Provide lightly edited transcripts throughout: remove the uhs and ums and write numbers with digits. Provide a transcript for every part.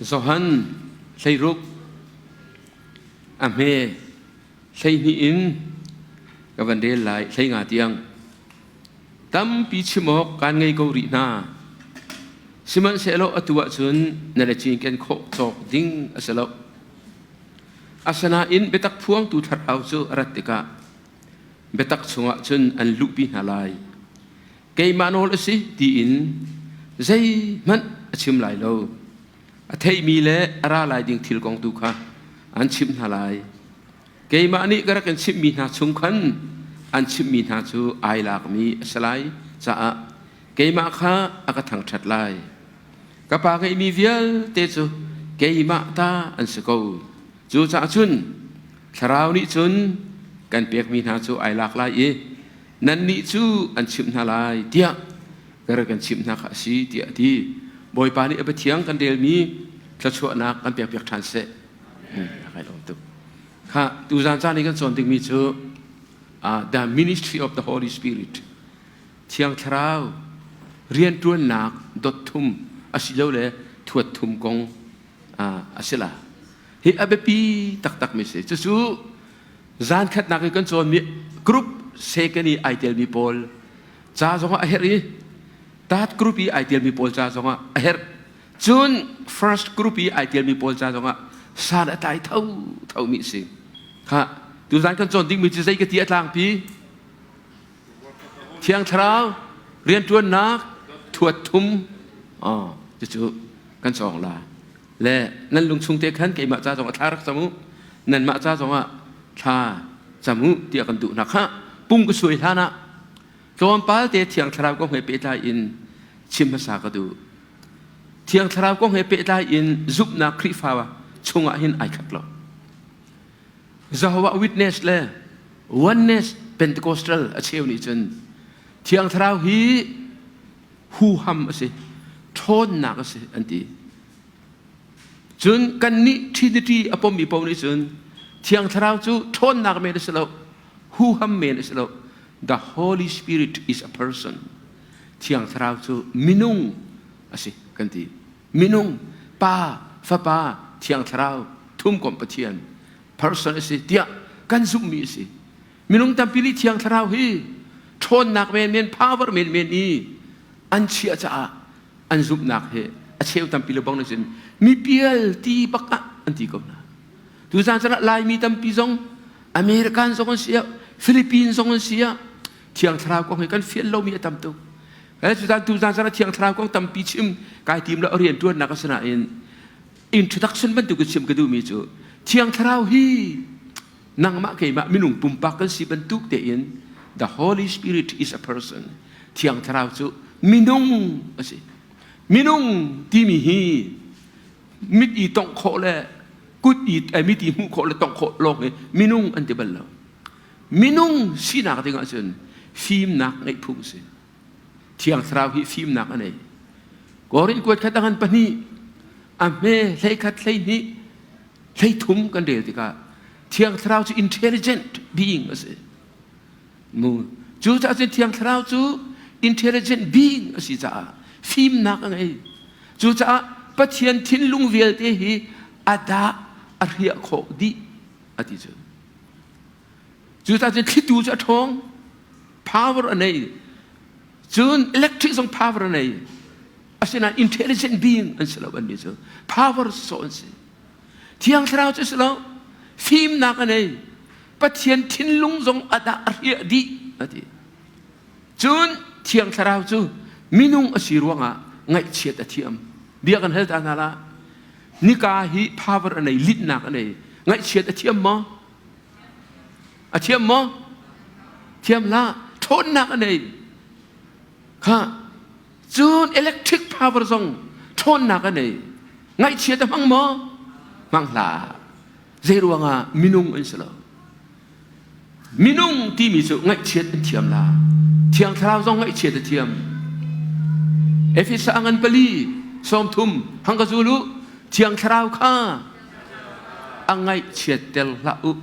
Johan 16 a hme 12 in ka van rel lai 15 tiang. Tampi chim awk kaan ngei ko rih hna. Sihmanhsehlaw atu ahcun na le cinken khawh cawk ding a si lo. Asinain biatak phuangtu thlarau cu a rat tikah biatak chungah cun an luhpi hna lai. Keimah nawl a si tiin zeihmanh a chim lai lo. A theimi le a ra lai ding thil kong tu kha an chimh hna lai. Keimah nih ka rak in chimhmi hna chung khan an chimhmi hna cu ai lakmi a si lai caah keimah kha a ka thangṭhat lai. Ka pa ngeihmi vialte cu keimah ta an si ko. Cucaah cun Thlarau nih cun kan pekmi hna cu ai lak lai i nannih cu an chimh hna lai tiah ka rak kan chimh hna kha a si tiah a ti. Bawipa nih a Pathian kan relmi thluachuahnak kan pekpiak ṭhan seh. Kai lawm tuk. Kha tuzan caan i kan cawn dingmi cu the ministry of the Holy Spirit Thiang Thlarau rianṭuannak dot thum asilole thuat thum kong a si la. Hi a biapi taktak mi si. Cucu zan khatnak i kan cawnmi group second i ai telmi pawl ca zongah a herh i third group i ai telmi pawl ca zongah a herh. Cun first group i ai telmi pawl ca zongah san a tlai tho thomi a si. Kha tuzan kan cawn dingmi cu zei ka ti a tlangpi? Thiang Thlarau rianṭuannak thuat thum cucu kan cawng la. Le nan lungchung te khan keimah ca zongah thla rak cam u. Nanmah ca zongah thla cam u tiah kan duh hna kha pung ka suai hlan ah tlawmpal te Thiang Thlarau kong he pehtlai in chim hmasa ka duh. Thiang Thlarau kong he pehtlai in zumhnak Khrihfa chungah hin ai khat lo. Jehovah Witness le Oneness Pentecostal a cheu nih cun Thiang Thlarau hi huham a si, ṭhawnnak a si an ti. Cun kannih Trinity a pommi paoh nih cun Thiang Thlarau cu ṭhawnnak men a si lo, huham men a si lo. The Holy Spirit is a person. Thiang Thlarau cu minung a si kan ti. Minung, Pa, Fapa, Thiang Thlarau, thumkomh Pathian, person a si tiah kan zumhmi a si. Minung tampi nih Thiang Thlarau hi ṭhawnnak menmen, power menmen i an chiah caah an zumhnak hi a cheu tampi le bang nih cun mi pial ti bak ah an ti ko hna. Tuzaan caan ah Laimi tampi zong American zong an si ah Philippines zong an si ah Thiang Thlarau kong hi kan fian lomi a tam tuk. Cutan tuzaan caan ah Thiang Thlarau kong tampi chim kai tim lo rian ṭuannak a si nain introduction bantuk in chim ka duhmi cu Thiang Thlarau hi nangmah keimah minung pumpak kan si bantuk tein the Holy Spirit is a person. Thiang Thlarau cu minung a si. Minung timi hi mit i tongh khawh le kut i mit i hmuh khawh le tongh khawh lawng hi minung an ti bal lo. Minung sinak ding ahcun fimnak ngeih phung a si. Thiang Thlarau hi fimnak a nei. Korin kuat khat angan pahnih a hme 11 12 13 kan rel tikah Thiang Thlarau cu intelligent being a si. Mu cu caah cun Thiang Thlarau cu intelligent being a si caah fimnak a ngei. Cucaah Pathian thinlung vialte hi a dah a hriah khawh dih a ti cu. Cucaah cun thlitu cu a ṭhawng, power a nei. Cun electric zong power a nei. Asinain intelligent being an si lo annih cu. Power sawh an si. Thiang Thlarau cu si lo. Fimnak a nei. Pathian thinlung zong a dah a hriah dih a ti. Cun Thiang Thlarau cu minung a si ruangah ngaihchiat a thiam. Bia kan hal ta hna la. Nika hi power a nei, litnak a nei. Ngaihchiat a thiam maw? A thiam maw? Thiam hlah. Ṭhawnnak a nei. Kha cun electric power zong ṭhawnnak a nei. Ngaihchiat a hmang maw? Hmang hlah. Zei ruangah minung an si lo. Minung timi cu ngaihchiat an thiam la. Thiang Thlarau zong ngaihchiat a thiam. Efesa ngan pali 30 hang ka zul u Thiang Thlarau kha a ngaihchiat tel hlah u.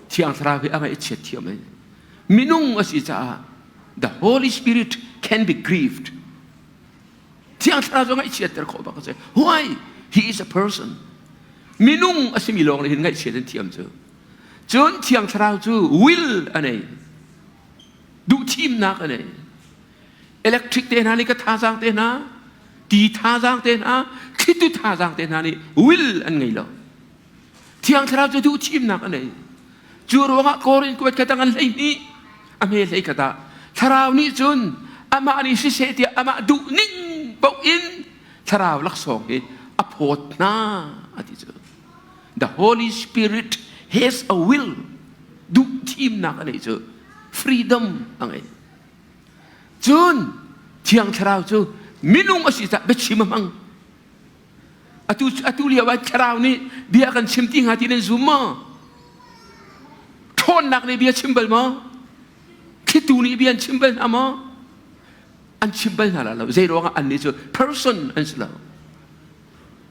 Thiang Thlarau hi a ngaihchiat thiam ai. Minung a si caah the Holy Spirit can be grieved. Thiang Thlarau cu ngaihchiatter khawh bak a si. Why? He is a person. Minung a simi lawng nih hin ngaihchiat an thiam cu. Cun Thiang Thlarau cu will a nei. Duhthimnak a nei. Electric te hna nih ka thazaang te hna, ti thazaang te hna, thlitu thazaang te hna nih will an ngei lo. Thiang Thlarau cu duhthimnak a nei. Cu ruangah Korin kuat kha tang an 12 a hme hlei khat ah Thlarau nih cun amah nih siseh tiah amah duh ning paoh in Thlarau laksawng hi a phawt hna a ti cu. The Holy Spirit has a will. Duhthimnak a neih cu freedom a ngei. Cun Thiang Thlarau cu minung a si caah biachim a hmang. Atu atu lio ah thlarau nih bia kan chim ti hnga ti nan zum maw? Ṭhawnnak nih bia chim bal maw? Thlitu nih bia an chim bal hna maw? An chim bal hna la lo. Zei ruangah annih cu person an si lo.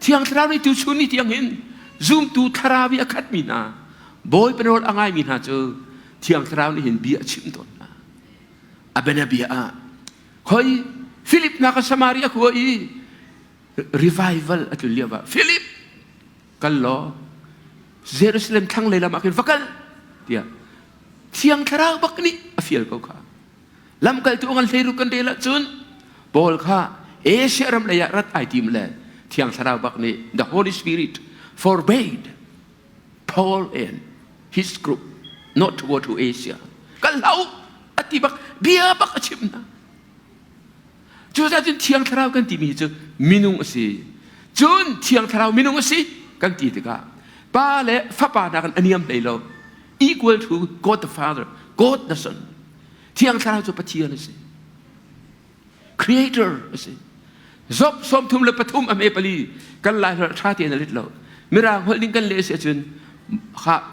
Thiang Thlarau nih tuchun ni tiang hin zumtu thlarau i a khatmi hna Bawipa nawl a ngaimi hna cu Thiang Thlarau nih hin bia a chim tawn hna. A bianabia ah khoi Philip na ka Samaria khua i revival a tlun lio ah Philip kal law Jerusalem thlanglei lam ah khin va kal tiah Thiang Thlarau bak nih a fial ko kha. Lamkaltu ngan 16 kan rel ahcun Paul kha Asia ram lei ah rat ai tim le Thiang Thlarau bak nih the Holy Spirit forbade Paul and his group not to go to Asia. Kal hlah u a ti bak bia bak a chim hna. Cucaah cun Thiang Thlarau kan timi hi cu minung a si. Cun Thiang Thlarau minung a si kan ti tikah Pa le Fapa nakin a niam hlei lo. Equal to God the Father, God the Son. Thiang Thlarau cu Pathian a si. Creator a si. Job 33 a me pali kan lai holh ṭha tein a lit lo. Mirang holh ning kan leh si ahcun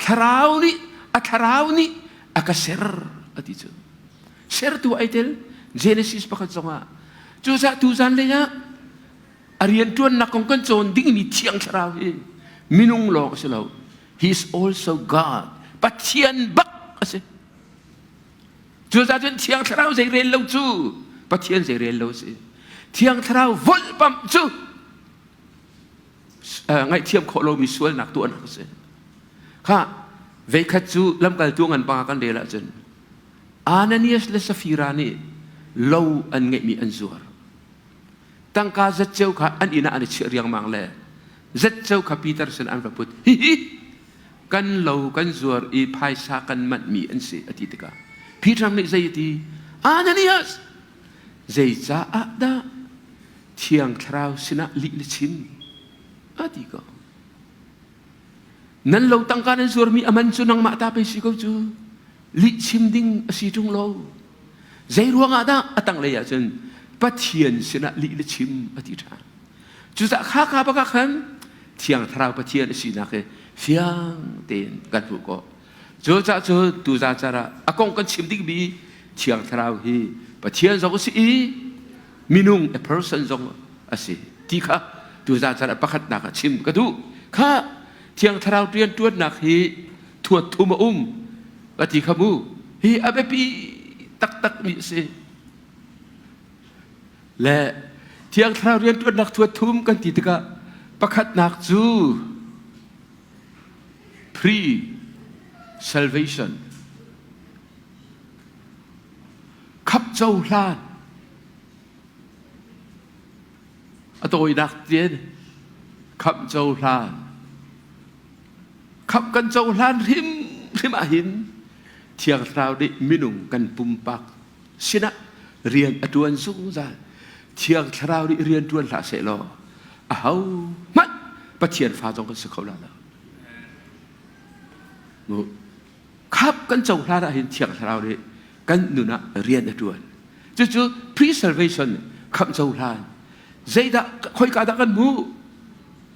thlarau nih a thlarau nih a ka ser a ti cu. Sertu ai tel Genesis pakhat zongah cucaah tuzan lei ah a rianṭuannak kong kan cawn dingmi Thiang Thlarau hi minung lawng a si lo. He is also God. Pathian bak a si. Cucaah cun Thiang Thlarau zei rel lo cu Pathian zei rel lo a si. Thiang Thlarau volhpamh cu ngaihthiam khawh lomi sualnak tuahnak a si. Kha veikhat cu lamkaltu ngan pa kan rel ahcun Ananias le Safira nih lo an ngeihmi an zuar. Tangka zatceo kha an inn ah an i chiah riangmang le zatceo kha Peter sin an va put. Hihi kan lo kan zuar i phaisa kan manhmi an si a ti tikah Peter nih zei a ti? Ananias, zeicaah dah Thiang Thlarau sinah lih na chim? A ti ko. Nan lo tangka nan zuarmi a man cu nangmah ta pei si ko cu. Lih chim ding a si ṭung lo. Zei ruangah dah a tanglei ahcun Pathian sinah lih na chim a ti ṭhan. Cucaah kha ka bak ah khan Thiang Thlarau Pathian a sinak hi fiang tein kan hmuh khawh. Cucaah cu tuza car ah a kong kan chim dingmi Thiang Thlarau hi Pathian zong a si i minung a person zong a si ti kha tuza car ah pakhatnak ah chim ka duh. Kha Thiang Thlarau rianṭuannak hi thuat thum a um ka ti kha mu. Hi a biapi taktakmi a si. Le Thiang Thlarau rianṭuannak thuat thum kan ti tikah pakhatnak cu pre-salvation khap cohlan a tawinak tien khap cohlan khap kan cohlan hrim hrim ahhin Thiang Thlarau nih minung kan pumpak sinah rian a ṭuan zungzal. Thiang Thlarau nih rian ṭuan hlah sehlaw aho hmanh Pathian fa zong kan si kho la lo. Khap kan cohlan ahhin Thiang Thlarau nih kan nun ah rian a ṭuan. Cucu pre-salvation khamh cohlan. Zeidah khoika dah kan hmuh?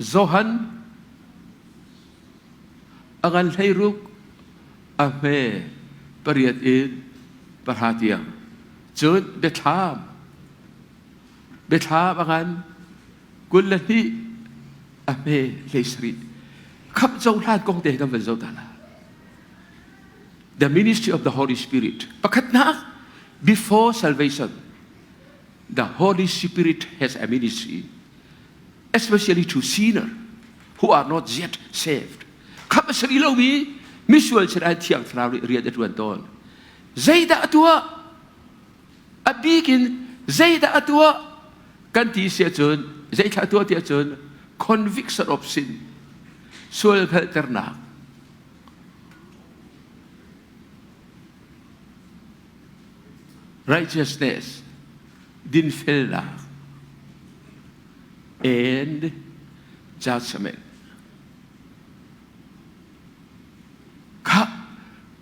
Johan a ngan 16 a hme pariat in pahra tiang. Cun biathlam biathlam a ngan 22 a hme 17. Khamh cohlan kong te kan van zoh ta la. The ministry of the Holy Spirit. Pakhatnak, before salvation. The Holy Spirit has a ministry, especially to sinner who are not yet saved. Khamh a si rih lomi misual sinah Thiang Thlarau nih rian a ṭuan tawn. Zeidah a tuah? A bik in zeidah a tuah? Kan ti si ahcun zeithla a tuah ti ahcun conviction of sin, sual hngalhternak. Righteousness, dinfelnak, and judgment. Kha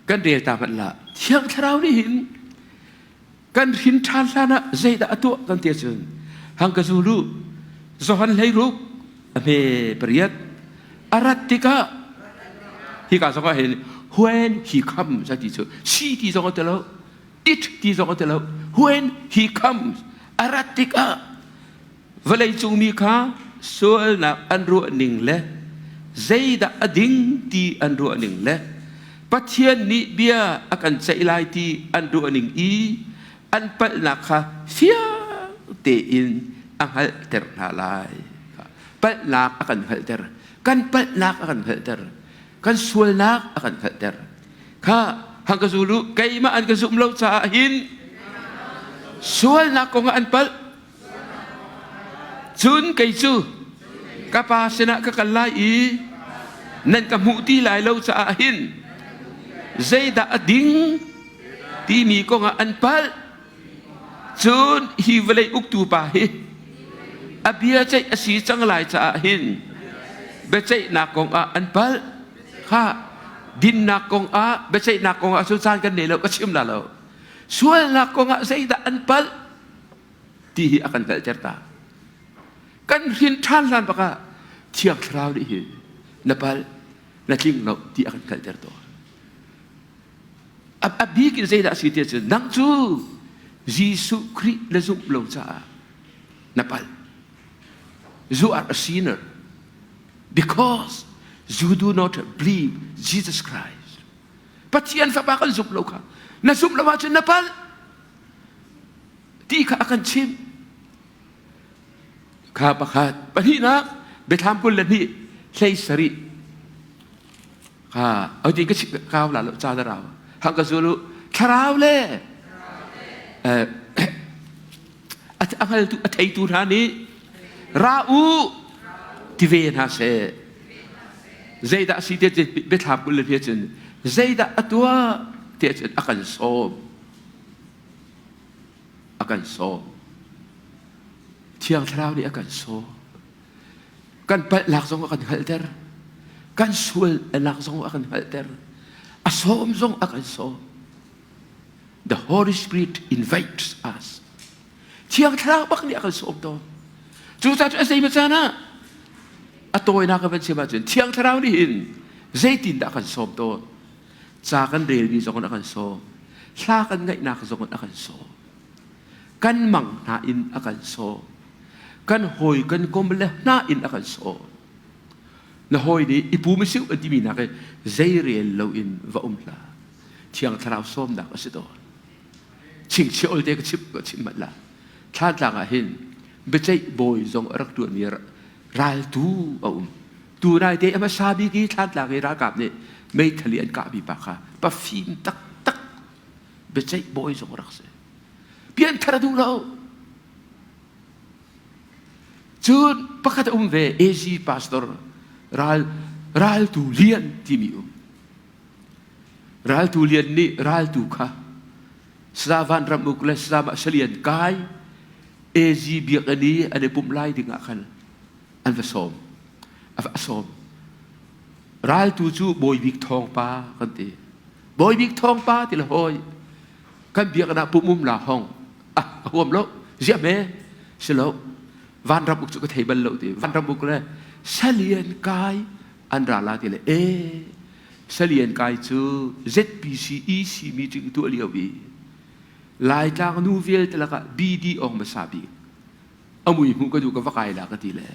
kan rel ta hmanh la Thiang Thlarau nih hin kan hrin ṭhan hlan ah zeidah a tuah kan ti ahcun hang ka zulu Johan 16 a hme pariat a rat tikah hika zong ah hin when he comes a ti cu si ti zong a ti lo it ti zong a ti lo when he comes a rat tikah Vawleicung mi kha sualnak an ruah ning le zeidah a ding ti an ruah ning le Pathian nih bia a kan ceih lai ti an ruah ning i an palhnak kha fiang tein a hngalhter hna lai. Palhnak a kan hngalhter. Kan palhnak a kan hngalhter. Kan sualnak a kan hngalhter. Kha hang ka zul u, keimah an ka zumh lo caah hin sualnak kong ah an palh. Cun kei cu ka pa sinah ka kal lai i nan ka hmuh ti lai lo caah hin zeidah a ding timi kongah an palh. Cun hi vawlei uktu pa hi a bia ceih a si cang lai caah hin biaceihnak kongah an palh. Kha dinnak kongah biaceihnak kongah cu caan kan nei lo ka chim la lo. Sualnak kongah zeidah an palh? Ti hi a kan hngalhter ta. Kan hrin ṭhan hlan bak ah Thiang Thlarau nih hin na palh, na tling lo ti a kan hngalhter tawn. A bik in zeidah a si ti ahcun nang cu Jesuh Khrih na zumh lo caah na palh. You are a sinner because you do not believe Jesus Christ. Pathian Fapa kan zumh lo kha na zumh lo ahcun na palh. Ti kha a kan chimh. Kha pakhat. Pahnihnak, Biathlam 22 17. Kha au ti ka kau la lo ca da rau. Hang ka zulu thlarau le a hngaltu a theitu hna nih ra u ti ve hna seh. Zeidah si te biathlam 22 cun zeidah a tuah ti cun a kan sawm. A kan sawm. Thiang Thlarau nih a kan sawm. Kan palhnak zong a kan hngalhter. Kan sualnak zong a kan hngalhter. A sawm zong a kan sawm. The Holy Spirit invites us. Thiang Thlarau bak nih a kan sawm tawn. Cucaah cu a zei caan ah a tawinak a van chim ahcun Thiang Thlarau nih hin zeitindah a kan sawm tawn? Ca kan relmi zong in a kan sawm. Hla kan ngaihnak zong in a kan sawm. Kan mang hna in a kan sawm. Kan hawi kan kom le hna in a kan sawm. Na hawi nih i pum siu an timi nak i zei rel loin va um hlah. Thiang Thlarau sawmnak a si tawn. Chingchiah olte ka chim ka chim manh la. Thlatlang ah hin biaceih bawi zong a rak ṭuanmi raltu a um. Tunai te a hmasa bik i Thlantlang i ralkap nih meithal i an kahmi pa kha pafim taktak biaceih bawi zong a rak si. Pianthar a duh lo. Cun pakhat a um ve AG pastor ral raltu lian timi um. Raltu lian nih raltu kha Saya Van Ram Uk le Saya Mah Salian kai AG biakinn i an i pumh lai ding ah khan an va sawm. A va sawm. Raltu cu Bawi Bik Thawng pa kan ti. Bawi Bik Thawng pa ti le hawi kan biakinn ah pumh um la hong. Ah, a huam lo. Ziah me? Si lo. Van Ram Uk cu ka thei bal lo ti. Van Ram Uk le Salian kai an ra la ti le e Salian kai cu ZPC EC meeting tuah lio i Laitlang nu vialte lakah BD ong hmasa bik a mui hmuh ka duh ka va kai la ka ti le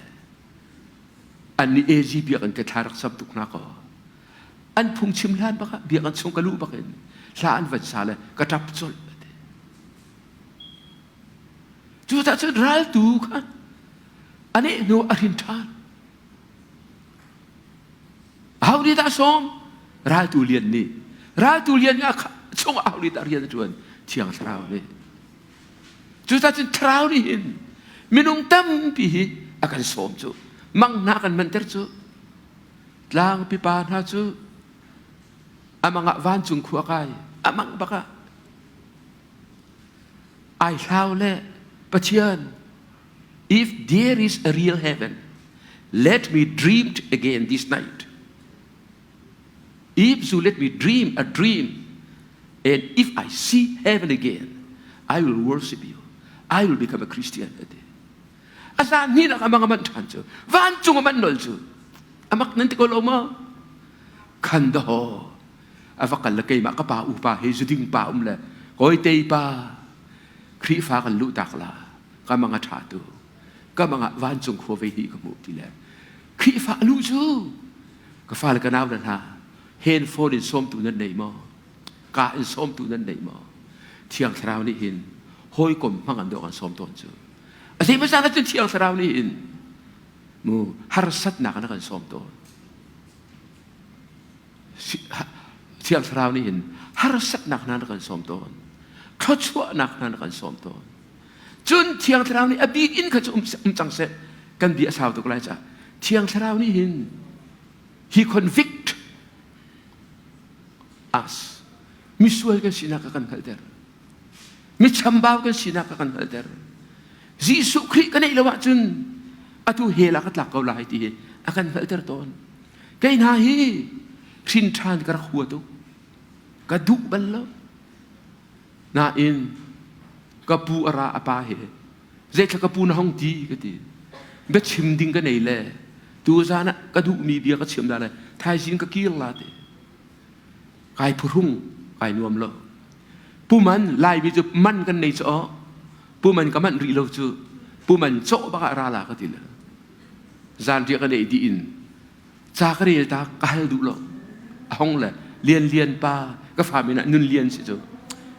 an nih AG biakinn ka thla rak sam tuk hna kaw an phungchim hlan bak ah biakinn chung ka luh bak in hla an van sa le ka ṭap colh. Cucaah cun raltu kha a neh hnu a hrin ṭhan. Aho nih dah sawm? Raltu lian nih. Raltu lian nih a chung aho nih dah rian a ṭuan? Thiang Thlarau nih. Cucaah cun Thlarau nih hin minung tampi hi a kan sawm cu. Mang hna kan manter cu. Tlang pipa hna cu amang ah vancung khua kai amang bak ah ai hlau le Pathian if there is a real heaven let me dream again this night if you let me dream a dream and if I see heaven again I will worship you I will become a Christian ati a zan ni nak amang aman ṭhan cu vancung aman nol cu amak nan ti ko lo ma khan daho a va kal le keimah ka pa upa he zuding pa um le kawi te pa Khrihfa kan luh tak la ka mang a ṭha tu ka mang ah vancung khua ve hi ka hmuh ti le Khrihfa lu cu ka fale ka nau le hna handphone in sawmtu nan nei maw ka in sawmtu nan nei maw Thiang Thlarau nih hin hawikom hmang an dawh kan sawm tawn cu a zei hmasa cun Thiang Thlarau nih hin mu harsatnak na kan sawm tawn Thiang Thlarau nih hin harsatnak hna na kan sawm tawn. Thluachuahnak hna na kan sawm tawn. Cun Thiang Thlarau nih a bik in kha cu um cang seh. Kan bia a sau tuk lai caah. Thiang Thlarau nih hin he convict us. Misual kan sinak a kan hngalhter. Mi chambau kan sinak a kan hngalhter. Jesuh Khrih ka neih lo ahcun atu hell ah ka tlak ko lai ti hi a kan hngalhter tawn. Kei hna hi hrin ṭhan ka rak hua tuk. Ka duh bal lo. Nain ka pu a ra a pa he zeithla ka pu na hong ti ka ti. Biachim ding ka nei le tuzan ah ka duhmi bia ka chim la le thaizing ka kir la ti. Kai phuhrung kai nuam lo. Puman Laimi cu man kan nei cu aw. Puman ka manh rih lo cu puman cawh bak ah ra la ka ti le. Zanriah kan ei dih in ca ka rel ta ka hal duh lo. A hong le Lian Lian pa ka fa min ah Nun Lian si cu.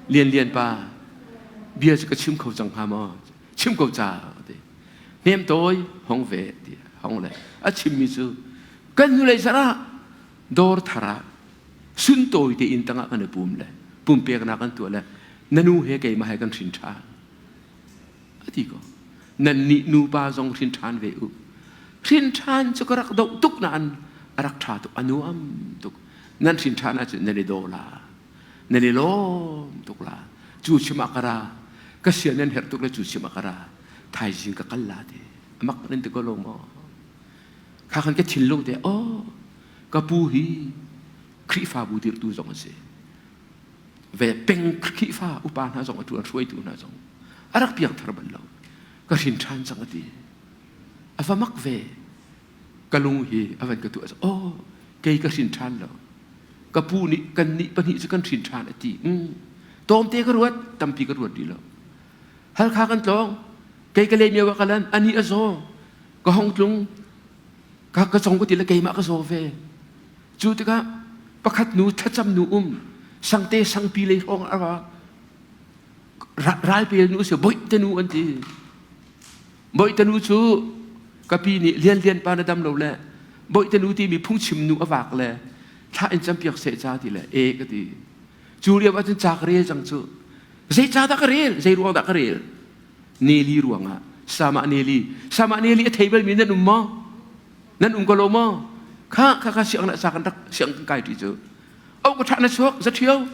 Lian Lian pa bia cu ka chim kho cang hnga maw? Chim ko ca ti. Hnem tawi hong ve ti hong le a chimmi cu kan hnulei zarh ah dawr thar ah suntawi te inn tangah kan i pum le pumpeknak kan tuah le na nu he keimah he kan hrin ṭhan. A ti ko. Nan nih nupa zong hrin ṭhan ve u. Hrin ṭhan cu ka rak doh tuk nain a rak ṭha tuk, a nuam tuk. Nan hrin ṭhan ahcun nan i daw la, nan i lawm tuk la. Cu chim ah ka ra, ka sia nan herh tuk le cu chim ah ka ra. Thaizing ka kal la ti. Amak nan ti ko lo maw? Kha khan ka thinlung te, oh, ka pu hi Khrihfabu dirhtu zong a si. Ve peng Khrihfa upa hna zong a ṭuan hruaitu hna zong a rak piangthar bal lo. Ka hrin ṭhan cang a ti. A va mak ve. Ka lung hi a van ka tuah. Oh, kei ka hrin ṭhan lo. Ka pu nih kan nih pahnih cu kan hrin ṭhan a ti. Mm. Tawmte ka ruat, tampi ka ruat rih lo. Halkha kan tlawng. Kei ka le mio ka lan, ani a zaw. Ka hong tlung. Ka ka cong ka ti le keimah ka zaw ve. Cu tikah pakhat nu thlacam nu um sangte sangpi lei hrawng a ra ralpel nu si boihte nu an ti. Boihte nu cu kapi nih lian lian pa na dam lo le boihte nu timi phungchim nu a vak le thla in campiak seh ca ti le e ka ti. Cu lio ahcun ca ka rel cang cu. Zei ca dah ka rel? Zei ruang dah ka rel? Neli ruangah sama Neli sama Neli a thei balmi nan um maw? Nan um ko lo maw? Kha kha kha siang na sa kan rak siang kan kai ti cu. Au ka tha na chuak za thio.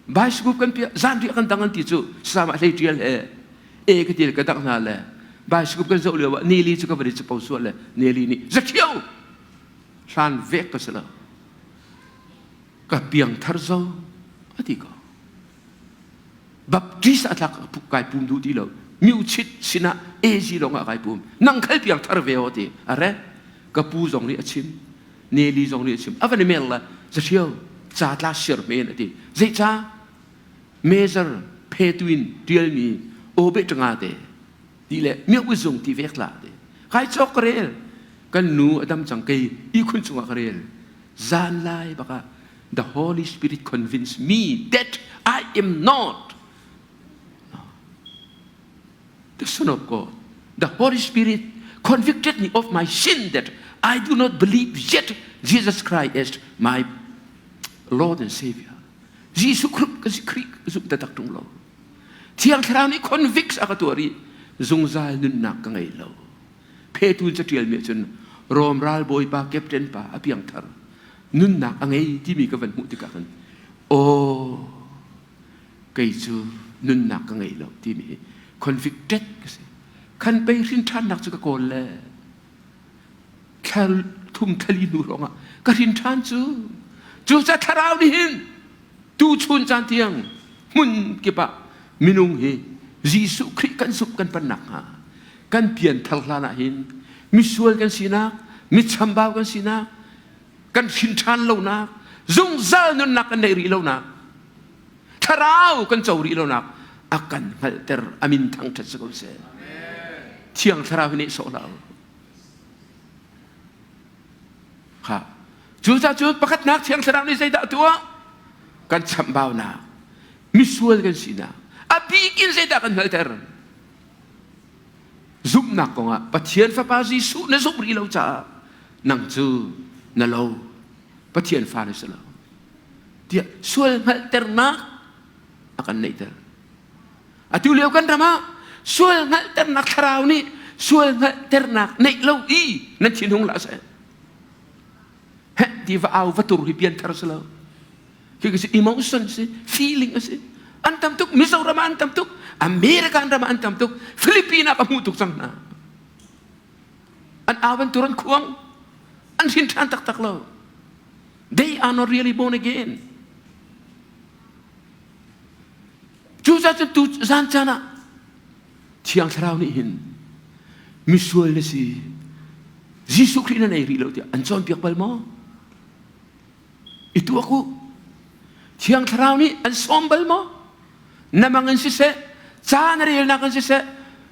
Bicycle kan pia zan ri kan dang an ti cu sama hlei tial he e ka til ka dang hna le bicycle kan zoh lio ah Neli cu ka vari cu po sual le Neli nih za thio hlan vek ka si lo ka piang thar zo a ti ko Baptist a tlak kai pum duh ti lo. Miuchit sinah AG lawng ah kai pum. Nang khal piang thar ve o ti. Are ka pu zong nih a chim. Neli zong nih a chim. A van i mel la zathio ca tla sir men a ti. Zei ca? Major phe tuin tialmi obe tanga te ti le miu zung ti vek la ti. Kai chok ka rel. Kan nu a dam cang kei ihkhun cungah ka rel. Zan lai baka the Holy Spirit convinced me that I am not. The Son of God, the Holy Spirit convicted me of my sin that I do not believe yet Jesus Christ as my Lord and Savior. Jesuh Khrih ka zumh taktak ṭung lo. Thiang Thlarau nih convict a ka tuah i zungzal nunnak ka ngei lo. Phetu caṭialmi ahcun Rom ralbawipa captain pa a piangthar nunnak a ngei timi ka van hmuh tikah khan aw kei cu nunnak ka ngei lo timi hi convicted ka si. Khan pei hrin ṭhannak cu ka kawl le thla thum thlali hnu hrawng ah ka hrin ṭhan cu. Cucaah thlarau nih hin tuchun caan tiang hmun kip ah minung hi Jesuh Khrih kan zumh kan pan nakhnga kan pianthar hlan ah hin misual kan sinak, michambau kan sinak, kan hrin ṭhan lonak, zungzal nunnak kan neih rih lonak, thlarau kan co rih lonak a kan hngalhter. A min thangṭhat si ko seh. Thiang Thlarau hi nehsawh hlah u. Kha. Cucaah cu pakhatnak Thiang Thlarau nih zeidah a tuah? Kan chamhbaunak, misual kan sinak, a bik in zeidah kan hngalhter? Zumhnak kongah Pathian Fapa Jesuh na zumh rih lo caah nang cu na lo. Pathian fa na si lo. Tiah sual hngalhternak a kan neihter. Atu lio kan ram ah sual hngalhternak thlarau nih sual hngalhternak neih lo i nan thinhung lah seh. Heh ti va au va tur hi pianthar si lo. Khi si emotion si, feeling a si. An tam tuk, Mizoram ah an tam tuk, American ram ah an tam tuk, Philippines ah ka hmuh tuk cang hna. An au an tur an khuang, an hrin ṭhan taktak lo. They are not really born again. Cucaah cun tu zan caan ah Thiang Thlarau nih hin misual na si Jesuh Khrih na nei rih lo tiah an cawnpiak bal maw? I tuak u. Thiang Thlarau nih an sawm bal maw? Na mang in siseh, ca na relnak in siseh,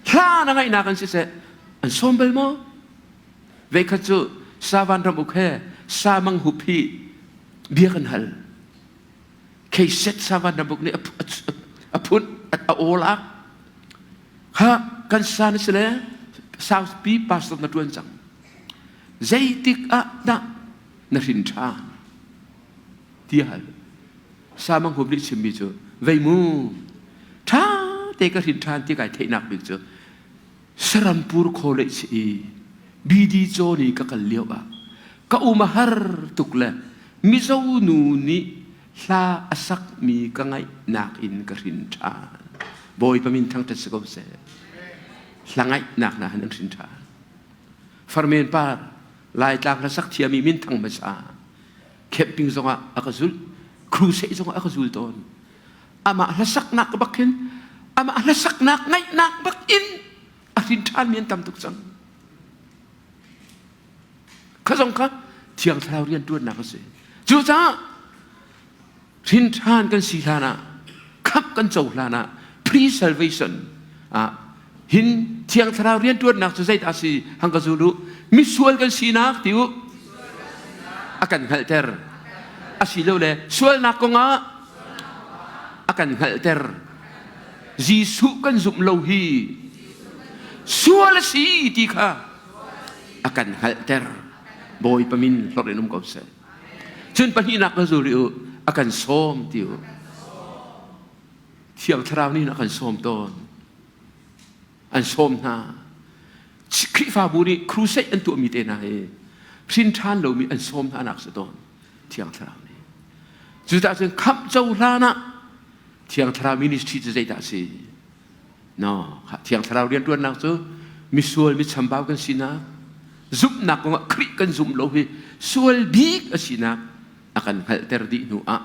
hla na ngaihnak in siseh, an sawm bal maw? Veikhat cu Savan ram uk he Samang hup hi bia kan hal. Kheiset Savan ram uk nih a phun a awl ak. Kha kan sa na si le South Pi pastor na ṭuan cang. Zeitik ah dah na hrin ṭhan? Ti a hal. Samang hup nih chimmi cu vei mu ṭha te ka hrin ṭhan ti kai theihnak bik cu Sarampur College i BD cawn i ka kal lio ah ka um a har tuk le Mizo nu nih hla a sakmi ka ngaihnak in ka hrin ṭhan. Bawipa min thangṭhat si ko seh. Hla ngaihnak hna han an hrin ṭhan. Farmen par Laitlang hlasak thiami minthang hmasa camping zongah a ka zulh, crusade zongah a ka zul tawn. Amah hlasaknak bak hin amah hlasaknak ngaihnak bak in a hrin ṭhanmi an tam tuk cang. Kha zong kha Thiang Thlarau rianṭuannak a si. Cucaah hrin ṭhan kan si hlan ah khamh kan co hlan ah pre-salvation ah hin Thiang Thlarau rianṭuannak cu zeidah a si hang ka zul u misual kan sinak ti u a kan hngalhter asilole sualnak kongah a kan hngalhter Jesuh kan zumh lo hi sual a si ti kha a kan hngalhter Bawipa min hlorh in um ko seh cun pahnihnak ka zul rih u a kan sawm ti u Thiang Thlarau nih a kan sawm tawn an sawm hna Khrihfabu nih crusade an tuahmi te hna hi hrin ṭhan lomi an sawm hna nak si tawn Thiang Thlarau nih cucaah cun khamh co hlan ah Thiang Thlarau ministry cu zeidah a si no Thiang Thlarau rianṭuannak cu misual mi chambau kan sinak zumhnak kongah Khrih kan zumh lo hi sual bik a sinak a kan hngalhter dih hnu ah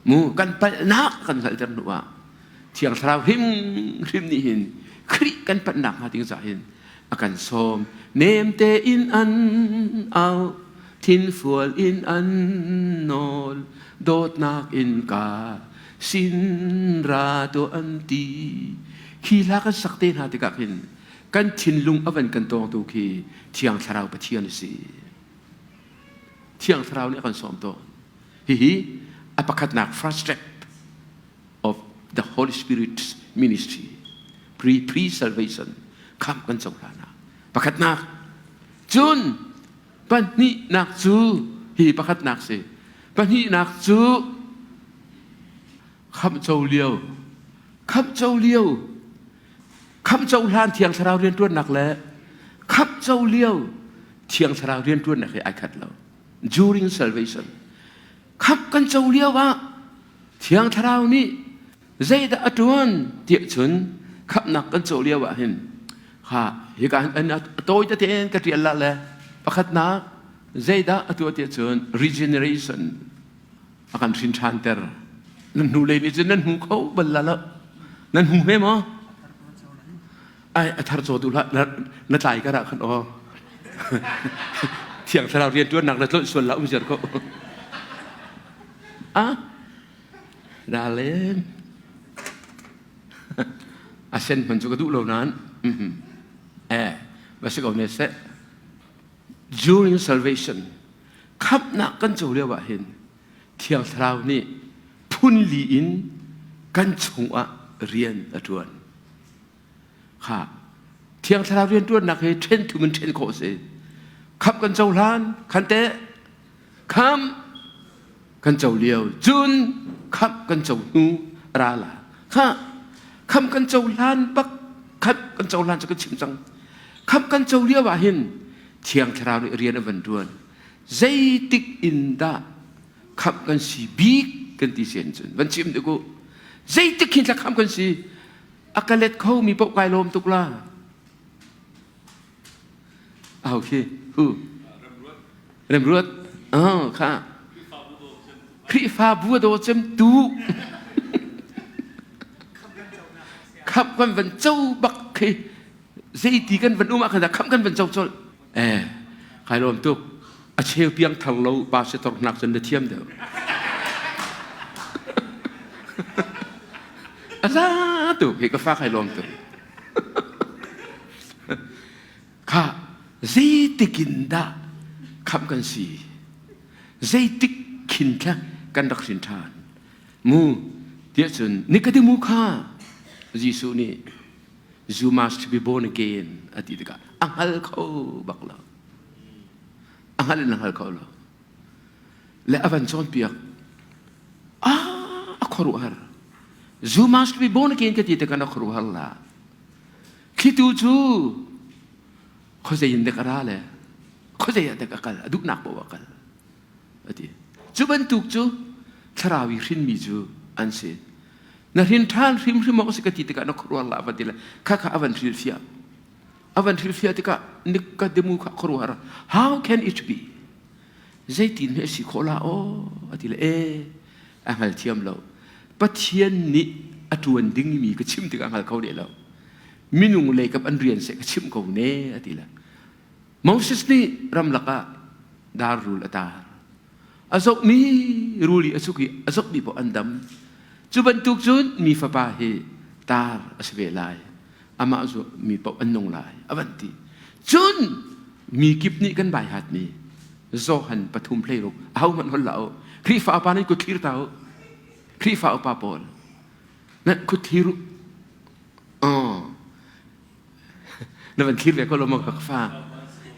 mu kan palhnak kan hngalhter hnu ah Thiang Thlarau hrimhrim nih hin Khrih kan panhnak hnga ding caah hin a kan sawm nem tein an au thinfual in an nawl dawtnak in ka sin ra tuah an ti khi hla kan sak te hna tikah khin kan thinlung a van kan tawngtu khi Thiang Thlarau Pathian a si Thiang Thlarau nih a kan sawm tawn hihi a pakhatnak first step of the Holy Spirit's ministry. Pre pre salvation khamh kan co hlan ah pakhatnak cun pahnihnak cu hi pakhatnak si pahnihnak cu khamh co lio khamh co lio khamh co hlan thiang thlarau rianṭuannak le khamh co lio thiang thlarau rianṭuannak hi ai khat lo during salvation khamh kan co lio ah thiang thlarau nih zeidah a ṭuan tiah cun khamhnak kan co lio ah hin kha hika hin a tawi tein ka ṭial la le pakhatnak zeidah a tuah tiah cun regeneration a kan hrin ṭhanter nan hnu lei nih cun nan hmu kho bal la lo nan hmu he maw ai a thar caw tu hlah na tlai ka ra khan aw thiang thlarau rian ṭuannak na tlolh sual la um ziar ko ah Darling. A sen hman cu ka duh lo nain. Eh, va si ko ne seh. During salvation, khamhnak kan co lio ah hin Thiang Thlarau nih phun li in kan chungah rian a ṭuan. Kha Thiang Thlarau rian ṭuannak hi ṭhen thum in ṭhen khawh a si. Khamh kan cohlan, khan teh khamh kan co lio cun khamh kan co hnu ra la kha khamh kan co hlan bak khamh kan co hlan cu ka chim cang khamh kan co lio ah hin thiang thlarau nih rian a van ṭuan zeitik in dah khamh kan si bik kan ti sian cun van chim dek u zeitik hin thla khamh kan si a ka let kho mi paoh kai lawm tuk la Aho khi? Hu. Remruat. Oh, kha. Khrihfabu a daw cem tu. Khamh kan van co bak khi zeiti kan van um ah khan khamh kan van co colh. Eh, kai lawm tuk. A cheu piang thar lo pa se tor hnak cun na thiam deuh. A za tuk hi ka fa kai lawm tuk. Kha zeitik in dah khamh kan si? Zeitik khin thla kan rak hrin ṭhan? Mu tiah cun Nikodemu kha Jesuh nih you must be born again a ti tikah a hngal kho bak lo. A hngal in a hngal kho lo. Le a van cawnpiak. Ah, a khuaruahhar. You must be born again ka ti tikah na khuaruahhar la. Thlitu cu khuazei in dek a ra le khuazei ah dek a kal, a duhnak paoh a kal. A ti. Cu bantuk cu thlarau i hrinmi cu an si. Na hrin ṭhan hrimhrim awk a si ka ti tikah na khuaruah la va ti le khakha a van hrilhfiah. A van hrilhfiah tikah Nikodemu kha khuaruahhar how can it be? Zeitin he a si khawh la aw a ti le ee a hngalthiam lo. Pathian nih a ṭuan dingmi ka chim tikah hngal kho leh lo. Minung lei kap an rian seh ka chimh ko ne a ti le. Moses nih ramlak ah dar rul a tar. A zohmi rul i a cuk i a zohmi paoh an dam. Cu bantuk cun mi fapa hi tar a si ve lai. Amah cu mi paoh an nung lai a van ti. Cun mi kip nih kan baihatmi Johan 3:16 ahohmanh hol hlah u. Khrihfa upa nan kut thlir ta u. Khrihfa upa pawl nan kut thlir u. Oh. Na van thlir ve ko lo maw ka fa?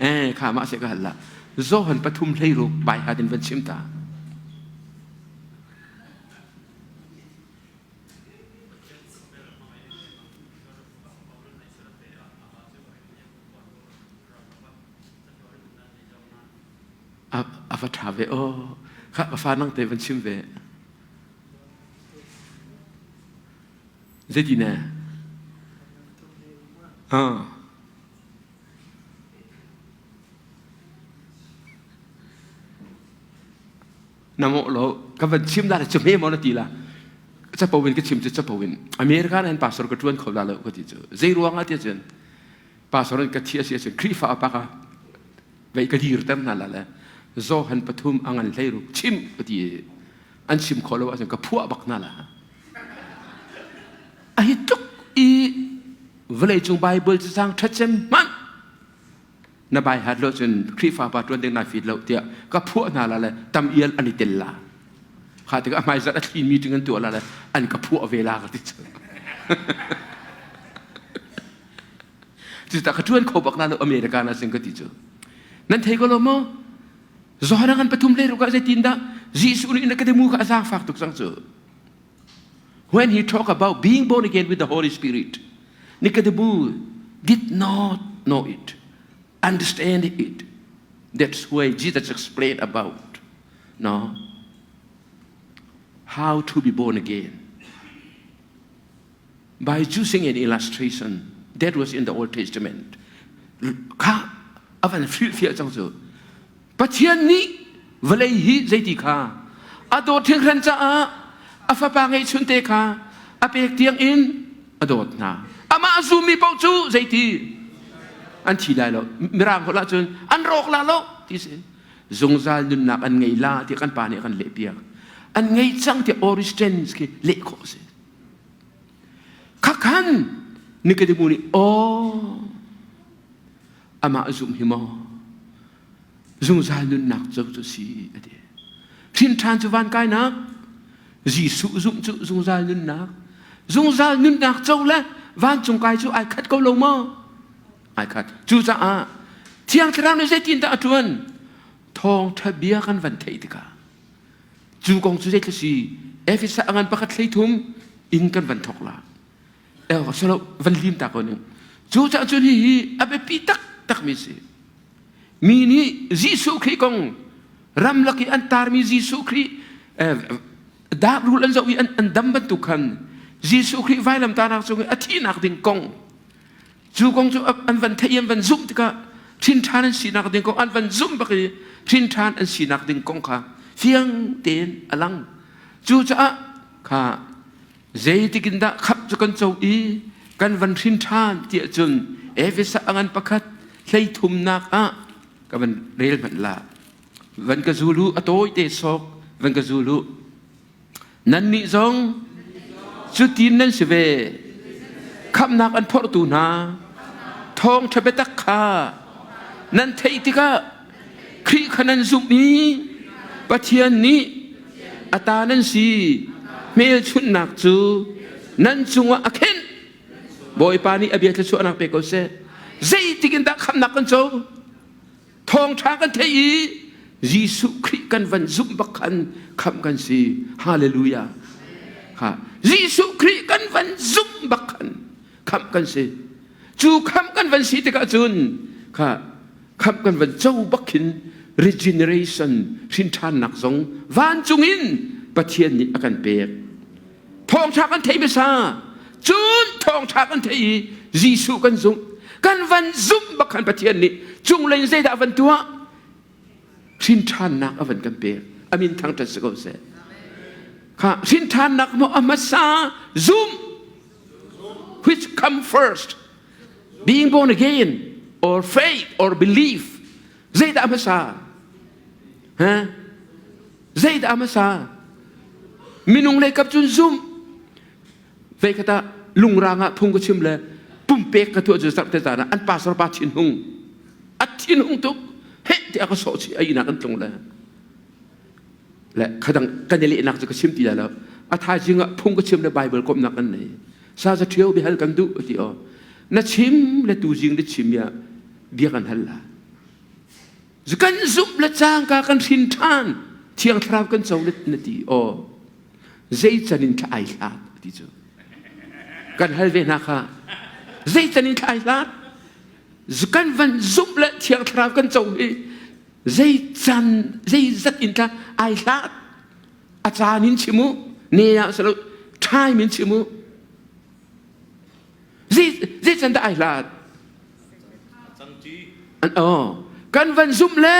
Eh, kha mah se ka hal la. Johan 3:16 baihat in van chim ta. A va ṭha ve aw. Kha ka fa nang te van chim ve. Zeiti ne? Ah. Na mawh lo ka van chim la cu hme maw na ti la capo in ka chim cu capo in America nan pastor ka ṭuan kho la lo ka ti cu zei ruang ah ti cun pastor in ka thi a si ahcun Khrihfa upa ka vei ka dirter hna la le Johan pathum a ngan hlei ruk chim ka ti an chim khawh lo ahcun ka phuah bak hna la a hi tluk i vawlei cung Bible cacang ṭhatcem hmanh na bai hat lo cun Khrihfa pa ṭuan ding nai fit lo tiah ka phuah hna la le tam ial an i tel la kha tikah a hmaizarh a thli meeting an tuah la le an ka phuah ve la ka ti cu. Cuta ka ṭuan kho bak na lo America na sing ka ti cu. Nan thei ko lo maw? Zohana kan pathum le ruk ah zeitin dah Jesuh nih na ka demu kha a zaangfak tuk cang cu. When he talk about being born again with the Holy Spirit, Nicodemus did not know it, understand it. That's why Jesus explained about no how to be born again. By using an illustration that was in the Old Testament. Kha avan hrilhfiah cang cu. Pathian nih vawlei hi zeiti kha a dawt hringhran caah a fapa ngeihchunte kha a pek tiang in a dawt hna. Amah zummi paoh cu zeiti an thi lai lo. Mirang holh ahcun an rawk la lo ti si. Zungzal nunnak an ngei la ti kan pa nih a kan lehpiak. An ngei cang ti aorist tense khi leh khawh a si. Khakhan Nikodemu nih aw amah zumh hi maw zungzal nunnak co cu si a ti. Hrin ṭhan cu van kainak, Jesuh zumh cu zungzal nunnak. Zungzal nunnak co le vancung kai cu ai khat ko lo maw? Ai khat. Cucaah Thiang Thlarau nih zeitindah a ṭuan? Thawngṭha bia kan van theih tikah cu kong cu zeitluk si Efesa a ngan pakhat 13 in kan van thawk la. Salo van lim ta ko ning. Cu caah cun hihi a biapi taktakmi si. Mi nih Jesuh Khrih kong ramlak i an tarmi Jesuh Khrih dak rul an zoh i an dam bantuk khan Jesuh Khrih vailamtahnak cung i a thihnak ding kong cu kong cu an van theih an van zumh tikah ṭhin an sinak ding kong an van zumh bak i ṭhin an sinak ding kong kha fiang tein a lang. Cucaah kha Zeitik in dah khamh cu kan co i kan van hrin ṭhan tiah cun Efesa a ngan pakhat 33nak ah ka van rel hmanh la. Van ka zul u, a tawite sawk van ka zul u. Nannih zong cutin nan si ve. Khamhnak an phorhtu hna thawngṭha biatak kha nan theih tikah Khrih kha nan zumh i Pathian nih a ta nan si hmelchunhnak cu nan cungah a khenh. Bawipa nih a bia thluachuahnak pe ko seh. Zeitik in dah khamhnak kan co? Thawngṭha kan theih i Jesuh Khrih kan van zumh bak khan khamh kan si. Hallelujah. Ha. Jesuh Khrih kan van zumh bak khan khamh kan si. Cu khamh kan van si tikah cun kha khamh kan van co bak khin regeneration hrinṭhannak zong vancung in Pathian nih a kan pek. Thawngṭha kan theih hmasa. Cun thawngṭha kan theih i Jesuh kan zumh. Kan van zumh bak khan Pathian nih cunglei in zeidah a van tuah? Hrinṭhannak a van kan pek. A min thangṭhat si ko seh. Kha hrinṭhannak maw a hmasa zumh which come first being born again or faith or belief zeidah hmasa ha zeidah hmasa minung lei kap cun zum vei khata lungrang ah phung ka chim le pumpek ka tuah cu zarh te zan ah an pastor pa thin hung a thin hung tuk he tiah ka sawh chi ai nak an tlung le Le khadang kan i lehnak cu ka chim ti lai lo. A thaizing ah phung ka chim le Bible komhnak kan nei. Sa za ṭhio biahal kan duh ti aw. Na chim le tuzing na chim ya bia kan hal la. Kan zumh le cangka kan hrin ṭhan thiang thlarau kan co le na ti aw. Zei can in thla ai hlat ti cu. Kan hal ve hna kha. Zei can in thla ai hlat? Kan van zumh le thiang thlarau kan co hi Zei can zeizat in tla ai hlah a caan in chim u ne ah salo time in chim u zei zei can dah ai hlat an oh kan van zumh le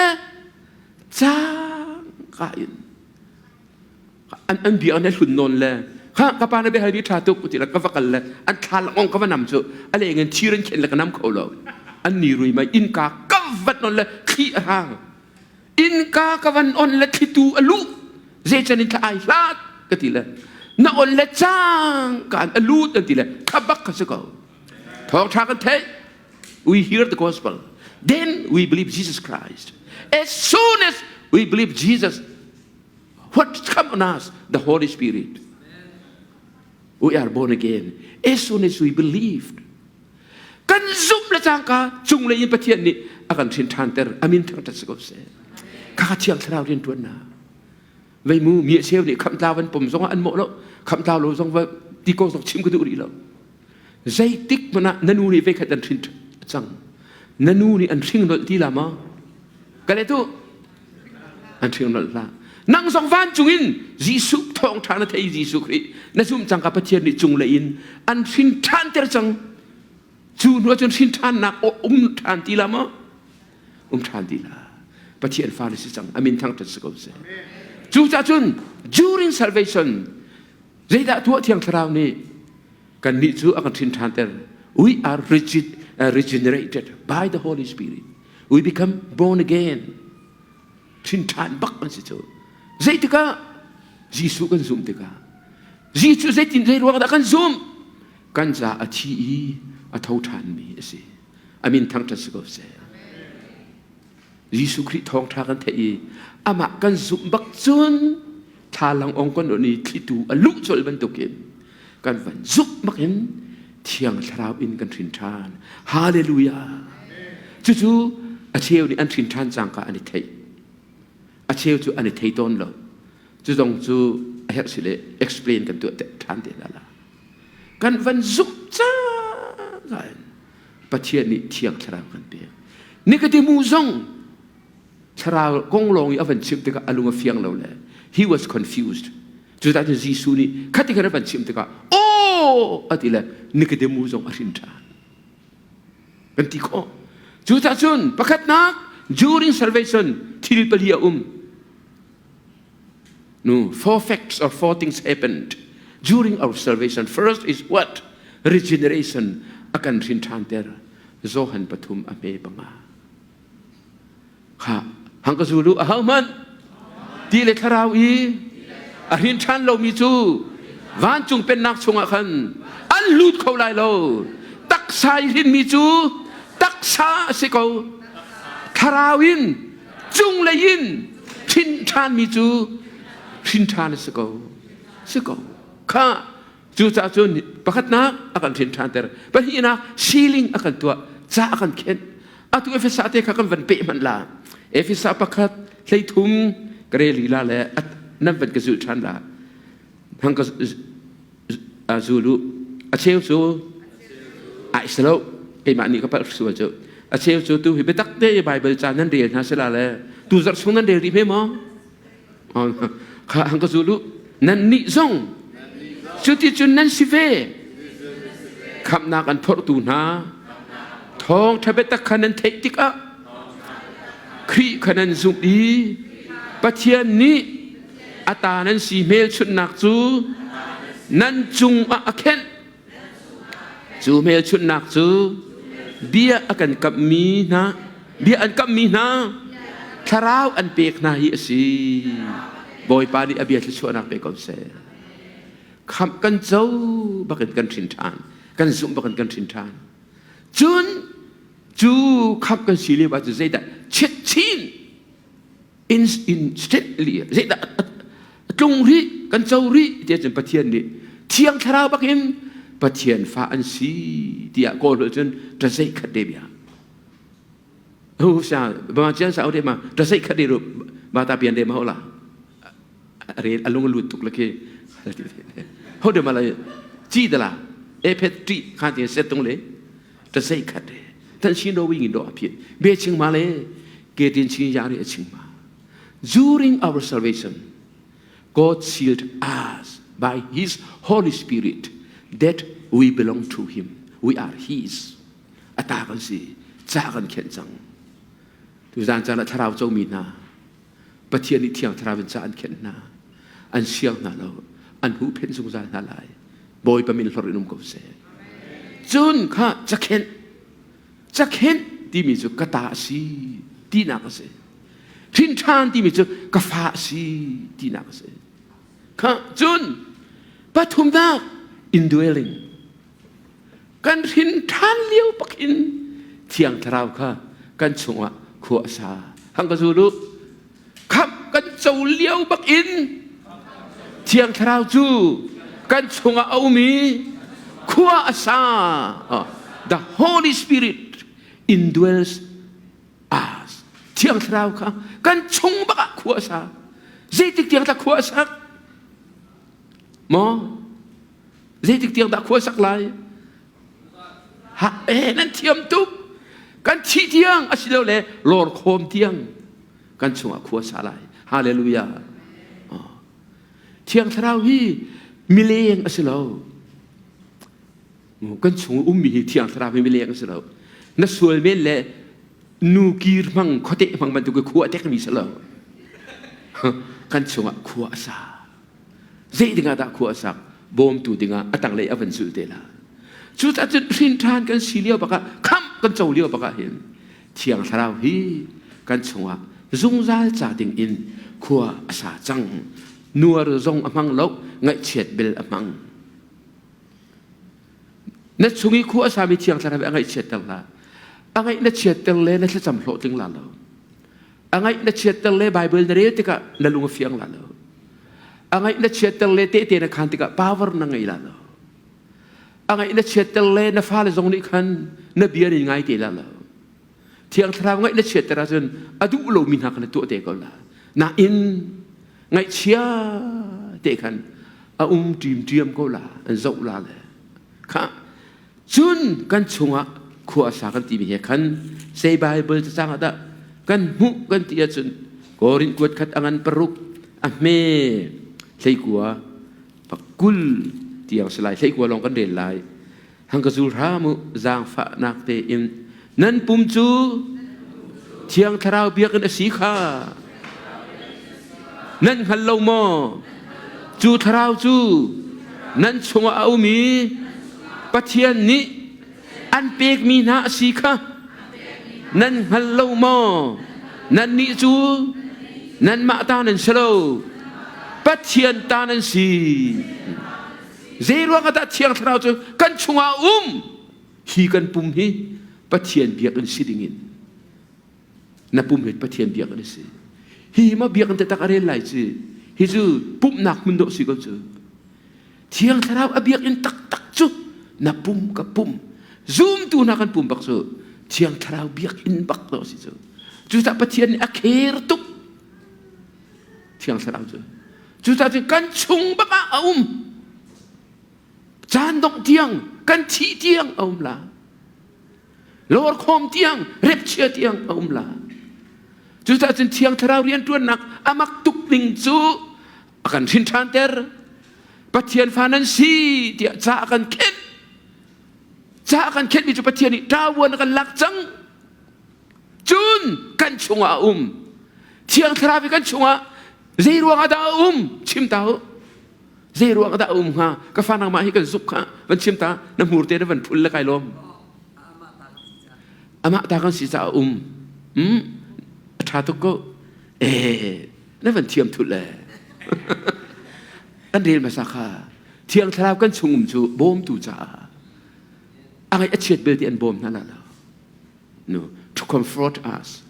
cang ka in an an bia an hlun nawn le kha ka pa na bia hal bi tha tuk ti la ka va kal le an thla langong ka va nam cu a leng in thir an khen le ka nam kho lo an ni rui mai innka ka vat non le thli a hang innka ka van on le thlitu a lu zei can in thla ai hlat ka ti le na on le cang ka an a lut an ti le khabak ka si ko thawng tha kan theih we hear the gospel then we believe Jesus Christ as soon as we believe Jesus What come on us? The Holy Spirit. We are born again as soon as we believed. Kan zumh le cangka cunglei in Pathian nih a kan hrin ṭhanter. Amin thangṭhat si ko seh. Khakha Thiang Thlarau rianṭuannak. Vei mu mi cheu nih khamtlau an pom zongah an mawh lo. Khamtlau lo zong va ti ko zong chim ka duh rih lo. Zeitik hmanh ah na nu nih veikhat an hrin cang. Na nu nih an hring nolh ti la maw? Ka le tu an hring nolh hlah. Nang zong vancung in Jesuh thawngṭha na thei Jesuh Khrih na zumh cang ka Pathian nih cunglei in an hrin ṭhanter cang. Cu hnu ahcun hrin ṭhannak um ṭhan ti la maw? Um ṭhan ti la. Pathian fa na si cang. Amin thangṭhat si ko seh. Cucaah cun during salvation zeidah tuah Thiang Thlarau nih kannih cu a kan hrin ṭhanter. We are regenerated by the Holy Spirit. We become born again. Hrin ṭhan bak an si cu. Zeitikah Jesuh kan zumh tikah Jesuh zeitin zei ruang dah kan zumh? Kan ca a thi i a tho ṭhanmi a si. Amin thangṭhat si ko seh. Jesuh Khrih thawngṭha kan theih i amah kan zumh bak cun thlalang ong kan on i thlitu a luh colh bantukin kan van zumh bak in Thiang Thlarau in kan hrin ṭhan. Hallelujah! Cucu a cheu nih an hrin ṭhan cangka an i theih. A cheu cu an i thei tawn lo. Cu zong cu a herh si le explain kan tuah ṭhan te hna la. Kan van zumh cangka in Pathian nih Thiang Thlarau kan pek. Nikodemu zong Thlarau kong lawng i a van chimh tikah a lung a fiang lo le he was confused. Cucaah cun Jesuh nih khati khan a van chimh tikah aw a ti le Nikodemu zong a hrin ṭhan. Kan ti khawh. Cucaah cun pakhatnak during salvation thil pali a um. No, four facts or four things happened during our salvation. First is what? Regeneration. A kan hrin ṭhan ter. Johan pathum a hme panga. Kha hang ka zulu a hauhmanh ti le thlarau i a hrin ṭhan lomi cu vancung pennak chungah khan an lut kho lai lo. Taksa i hrinmi cu taksa a si ko. Thlarau in cunglei in hrin ṭhanmi cu hrin ṭhan a si ko. Si ko. Kha cucaah cun pakhatnak a kan hrin ṭhanter. Pahnihnak sealing a kan tuah. Ca a kan khenh. Atu Efesa te kha kan van peh hmanh la. Efesa pakhat 13 ka rel la le nan van ka zulh ṭhan la. Hang ka zul u. A cheu cu ai si lo. Keimah nih ka palh sual cu. A cheu cu tu hi biatak te Bible ca nan rel hna sila le tu zarh chung nan rel rih hme maw? Kha hang ka zul u. Nan nih zong cuti cun nan si ve. Khamhnak an phorhtu hna thawngṭha biatak kha nan theih tikah Khrih kha nan zumh i Pathian nih a ta nan si hmelchunhnak cu nan cungah a khenh. Cu hmelchunhnak cu bia a kan kamhmi hna bia an kamhmi hna thlarau an pek hna hi a si. Bawipa nih a bia thluachuahnak pe ko seh. Khamh kan co bakin kan hrin ṭhan. Kan zumh bakin kan hrin ṭhan. Cun cu khamh kan si lio ah cun zeidah chiatchin instantly zeidah a tlung rih kan co rih tiah cun Pathian nih Thiang Thlarau bakin Pathian fa an si tiah kawl holh cun ṭazei khat de bia hu sa ba chian sa de ma ṭazei khat de ru ba ta pian de ma ho la rel a lung lut tuk la khi ho de ma la chi da la e phet ti kha ti set tung le ṭazei khat de tan shin ro wing do aphi be ching ma le ke tin chin ya ri ching ma during our salvation God sealed us by his Holy Spirit that we belong to him we are his ata kan si cha kan khen cang tu zan caan ah thlarau co mi hna Pathian nih thiang thlarau in ca an khenh hna an siang hna lo an huhphenh zungzal hna lai Bawipa min hlorh in um ko seh cun kha cakhenh cakhenh timi cu ka ta a si tinak a si hrin ṭhan timi cu ka fa a si tinak a si kha cun pathumnak indwelling kan hrin ṭhan lio pak in thiang thlarau kha kan chungah khua a sa hang ka zul u khamh kan co lio bak in thiang thlarau cu kan chungah a um i khua a sa the Holy Spirit indwells us. Thiang Thlarau kha kan chung bak ah khua a sa. Zeitik tiang dah khua a sak? Maw? Zeitik tiang dah khua a sak lai? Ha, eh, nan thiam tuk. Kan thih tiang asilole lawr khawm tiang kan chungah khua sa lai. Hallelujah. Oh. Thiang Thlarau hi mileng a si lo. Kan chung ummi hi Thiang Thlarau hi mileng a si lo. Na sual men le nu kir hmang khuate hmang bantuk khua a tekmi si lo. Kan chungah khua a sa. Zei dingah dah khua a sak? Bawmtu dingah a tanglei a van zulh te la. Cucaah cun hrin ṭhan kan si lio bakah khamh kan co lio bakah hin Thiang Thlarau hi kan chungah zungzal ca ding in khua a sa cang. Nuar zong a hmang lo, ngaihchiat bel a hmang. Na chung i khua a sami Thiang Thlarau hi a ngaihchiatter hlah. A ngaih na chiatter le na thlacam hlawhtling la lo. A ngaih na chiatter le Bible na rel tikah na lung a fiang la lo. A ngaih na chiatter le tehte na khan tikah power na ngei la lo. A ngaih na chiatter le na fale zong nih khan na bia nin ngai te la lo. Thiang Thlarau ngaih na chiatter ahcun a duh lomi hna kha na tuah te ko la. Nain ngaihchia te khan a um ṭimṭiam ko la, an zoh la le. Kha Cun kan chungah khua a sa kan timi he khan sei Bible cacang ah dah kan hmuh kan ti ahcun Korin kuat khat a ngan paruk a hme hleikua pakul tiang si lai hleikua lawng kan rel lai hang ka zul hram u zaangfahnak tein nan pum cu Thiang Thlarau biakinn a si kha nan hngal lo maw? Cu Thlarau cu nan chungah a um i Pathian nih an pekmi hna a si kha nan hngal lo maw? Nannih cu nanmah ta nan si lo, Pathian ta nan si. Zei ruangah dah Thiang Thlarau cu kan chungah a um? Hi kan pum hi Pathian biakinn si dingin na pum hi Pathian biakinn a si. Hi ma biakinn taktak a rel lai ci. Hi cu pumhnak hmun dawh si ko cu. Thiang Thlarau a biakinn taktak cu na pum ka pum. Zumtu hna kan pum bak cu Thiang Thlarau biakinn bak dawh si cu. Cucaah Pathian nih a kher tuk Thiang Thlarau cu. Cucaah cun kan chung bak ah a um. Caan dongh tiang kan thih tiang a um la. Lawrkhawm tiang repchia tiang a um la. Cucaah cun Thiang Thlarau rianṭuannak a mak tuk ning cu a kan hrin ṭhanter. Pathian fa nan si tiah ca a kan khenh. Ca a kan khenhmi cu Pathian nih ṭavuan a kan lak cang. Cun kan chungah a um. Thiang Thlarau hi kan chungah zei ruangah dah a um? Chim ta u. Zei ruang dah a um hnga? Ka fa nangmah hi kan zuk kha van chim ta na hmur te na van phul le kai lawm. Amah ta kan si caah a um. Hmm? A ṭha tuk ko. Eh, na van thiam thut le. Kan rel hmasa kha. Thiang Thlarau kan chung um cu bawmtu caah a ngaih a chiat belte an bawm hna la lo. No, to comfort us,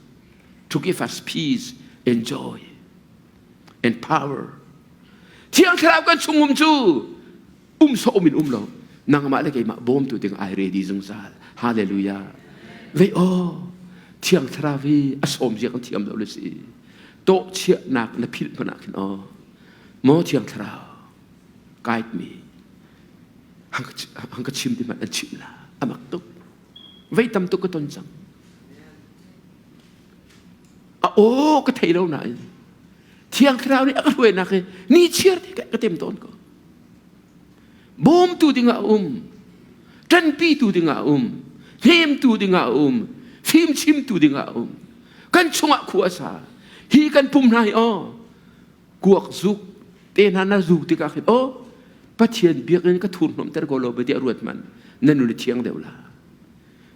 to give us peace and joy. and power. Thiang Thlarau kan chung um cu um sawh um in um lo. Nangmah le keimah bawmtu ding ai ready zungzal. Hallelujah. Vei aw Thiang Thlarau hi a sawm zia kan thiam lo le si. Tawh chiahnak na philh hmanh ah khin aw. Maw Thiang Thlarau guide me. Hang ka chim ti hmanh an chimh la. Amak tuk. Vei tam tuk ka ton cang. A aw ka thei lo nain Thiang Thlarau nih a ka hruainak hi ni chiar te ka tem tawn ko. Bawmtu dingah a um, ṭanpitu dingah a um, hnemtu dingah a um, fimchimtu dingah a um. Kan chungah khua a sa. Hi kan pum hna hi aw kuak zuk te hna na zuk tikah khin aw Pathian biakinn ka thurhnawmter ko lo tiah ruat man na nun a thiang deuh la.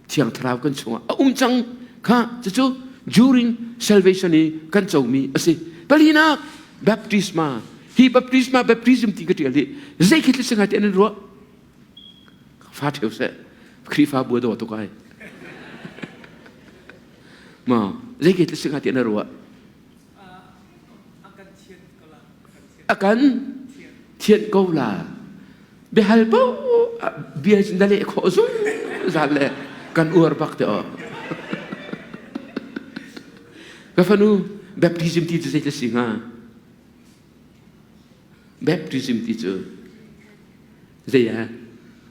Thiang Thlarau kan chungah a um cang kha cucu during salvation i kan comi a si. Palinak baptisma hi baptisma baptism ti ka ṭial hi zei khi thil singai ti an ruah fa ṭheu seh Khrihfa bu daw tuk ai ma zei khi thil singai ti an ruah A kan thianh ko la. Biahal paoh bia na leh khawh zungzal le. Kan uar bak te aw. Ka fanu baptism ti cu zei si hnga? Baptism ti cu zei ah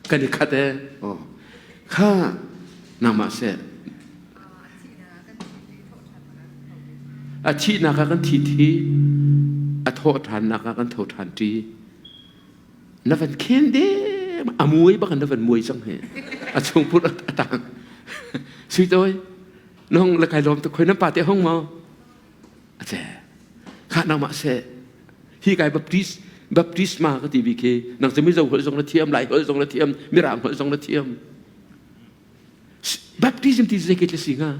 kan i khat e. Oh. Kha nangmah seh. A thihnak ah kan thi thi, a thawh ṭhannak ah kan tho ṭhan ṭi. Na van khen deng, a muai bak na van muai cang he. A chungput a tang. Sui toi, nong le kai lawm tuk khoi nan pa te hong maw? A che. Kha nangmah seh. Hi kai baptist baptisma ka ti bi khi nang cu mizo holh zong na thiam, lai holh zong na thiam, mirang holh zong na thiam. Baptism ti zei ke si hnga?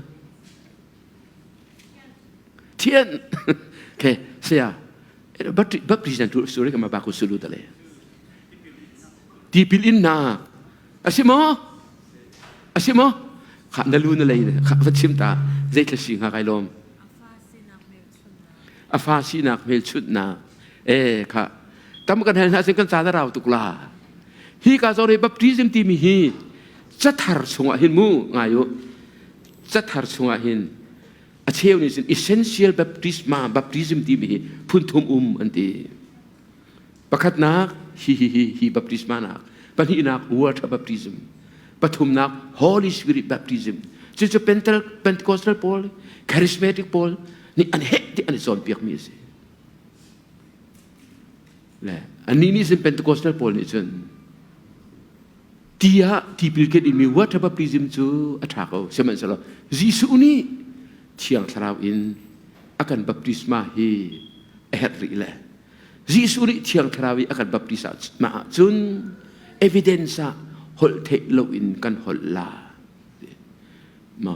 Thian. Okay, saya. Baptism tu suri kama baku sulu tale. Tipil in na. Asi mo? Asi mo? Kha na lu na lei kha va chim ta zei thla si hnga kai lom. A fa sinak hmelchunhnak. E kha tam kan hal hna sin kan ca na rau tuk la. Hi ka zore baptism timi hi cathar chungah hin mu ngai u. Cathar chungah hin a cheu nih cun essential baptisma baptism timi hi phun thum um an ti. Pakhatnak hi hi hi hi baptisma nak pahnihnak water baptism pathumnak Holy Spirit baptism cucu Pentecostal pawl charismatic pawl nih an heh ti an i cawnpiak mi a si. Le annih nih cun Pentecostal pawl nih cun ti ah tipil kan inmi water baptism cu a ṭha ko sihmanhsehlaw Jesuh nih Thiang Thlarau in a kan baptisma hi a herh rih le Jesuh nih Thiang Thlarau i a kan baptisma ahcun evidence ah holh theih loin kan holh la ma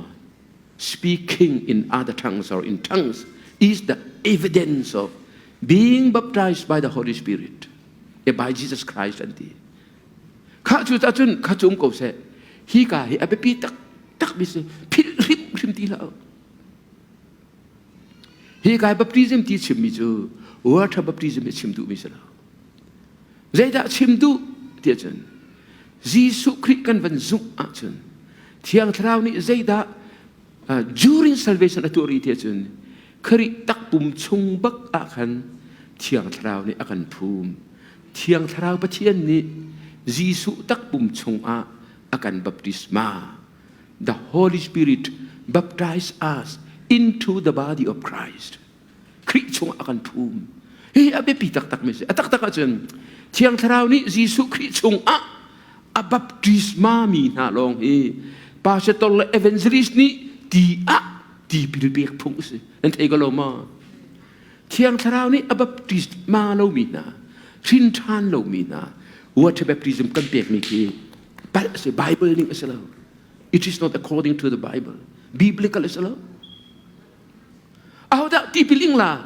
speaking in other tongues or in tongues is the evidence of being baptized by the Holy Spirit by Jesus Christ an ti kha cu ta cun kha cu um ko seh hi ka hi a biapi tak tak mi si philh hrim hrim ti hlah hi kai baptism ti chim mi cu water baptism hi chim duh mi si lo Zeidah chim duh tiah cun Jesuh Khrih kan van zumh ahcun Thiang Thlarau nih zeidah during salvation a tuah rih tiah cun Khrih takpum chung bak ah khan Thiang Thlarau nih a kan phum. Thiang Thlarau Pathian nih Jesuh takpum chungah a kan baptisma. The Holy Spirit baptize us into the body of Christ. Khrih chungah a kan phum. Hi a biapi taktak mi si. A taktak ahcun Thiang Thlarau nih Jesuh Khrih chungah a baptisma mi hna lawng hi pastor le evangelist nih ti ah tipil pek phung a si. Nan thei ko lo maw? Thiang Thlarau nih a baptisma lomi hna, hrin ṭhan lomi hna, water baptism kan pekmi khi palh a si, Bible ning a si lo. It is not according to the Bible. Biblical a si lo. Ahodah tipil ing la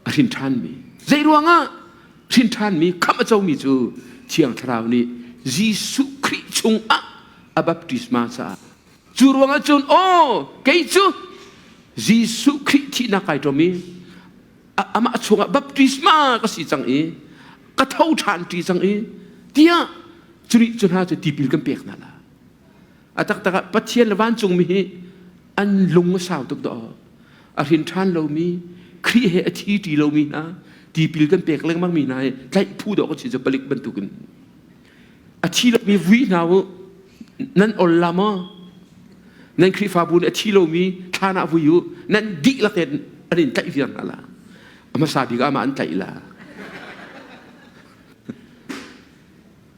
a hrin ṭhanmi? Zei ruangah hrin ṭhanmi khamh a comi cu Thiang Thlarau nih Jesuh Khrih chungah a baptisma caah cu ruangah cun aw kei cu Jesuh Khrih thihnak kai ṭom i amah chungah baptisma ka si cang i ka tho ṭhan ṭi cang i tiah cu nih cu hna cu tipil kan pek hna la. A taktak ah Pathian le vancungmi hi an lung a sau tuk dawh. A hrin ṭhan lomi, Khrih he a thi ṭi lomi hna, tipil kan pek lengmangmi hna hi tlaih phu dawh kan si cu palik bantukin. A thi lomi vui hna u, nan ol la maw? Nan Khrihfabu nih a thi lomi thlan ah vui u, nan dihlak in an in tlaih viar hna la. A hmasa bik ah mah an tlaih la.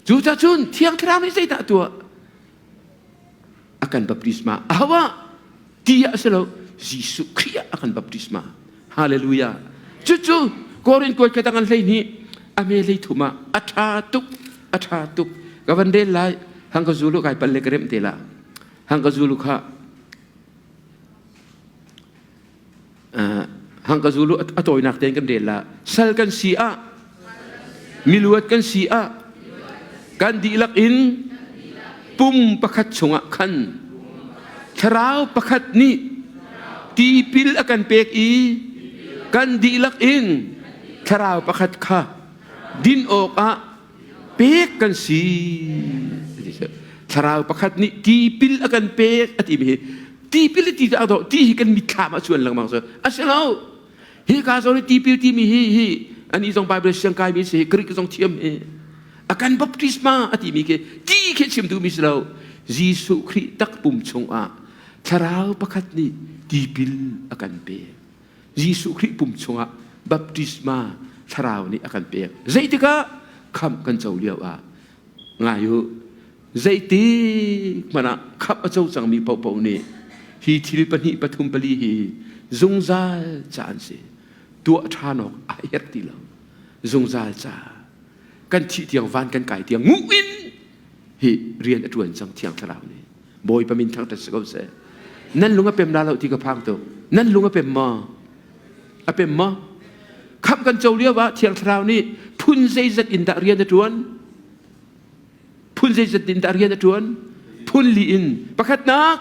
Cucacun Thiang Thlarau nih zeidah a tuah? A kan baptisma. Ahoah ti ah a si lo. Jesuh Khrih ah a kan baptisma. Hallelujah. Cucu Korin kuai ka dang an hlei hnih a me hlei thum ah a ṭha tuk a ṭha tuk ka van rel lai hang ka zulu kai pal le ka remh te la hang ka zulu kha hang ka zulu a tawinak tein kan rel la sal kan si ah miluat kan si ah kan dihlak in pum pakhat chungah khan thlarau pakhat nih tipil a kan pek i kan dihlak in thlarau pakhat kha din awkah pek kan si. Thlarau pakhat nih tipil a kan pek a timi hi tipil ti cu a ti hi kan mitthlam ah cuan lengmang cu a si lo. Hi ka zawn i tipil timi hi hi ani zong Bible siang kaimi si Greek zong thiam hi a kan baptisma a timi khi ti khi chim duhmi si lo. Jesuh Khrih takpum chungah thlarau pakhat nih tipil a kan pek. Jesuh Khrih pum chungah baptisma thlarau nih a kan pek. Zeitikah khamh kan co lio ah ngai u zeitik hmanh ah khamh a co cangmi paohpaoh nih hi thil pahnih pathum pali hi zungzal ca an si. Tuah ṭhan awk a herh ti lo. Zungzal ca kan thih tiang van kan kai tiang nguh in hi rian a ṭuan cang Thiang Thlarau nih. Bawipa min thangṭhat si ko seh. Nan lung a pem la lo ti ka phang tuk. Nan lung a pem maw? A pem maw? Khamh kan co lio ah Thiang Thlarau nih phun zeizat in dah rian a ṭuan? Phun zeizat in dah rian a ṭuan? Phun li in. Pakhatnak,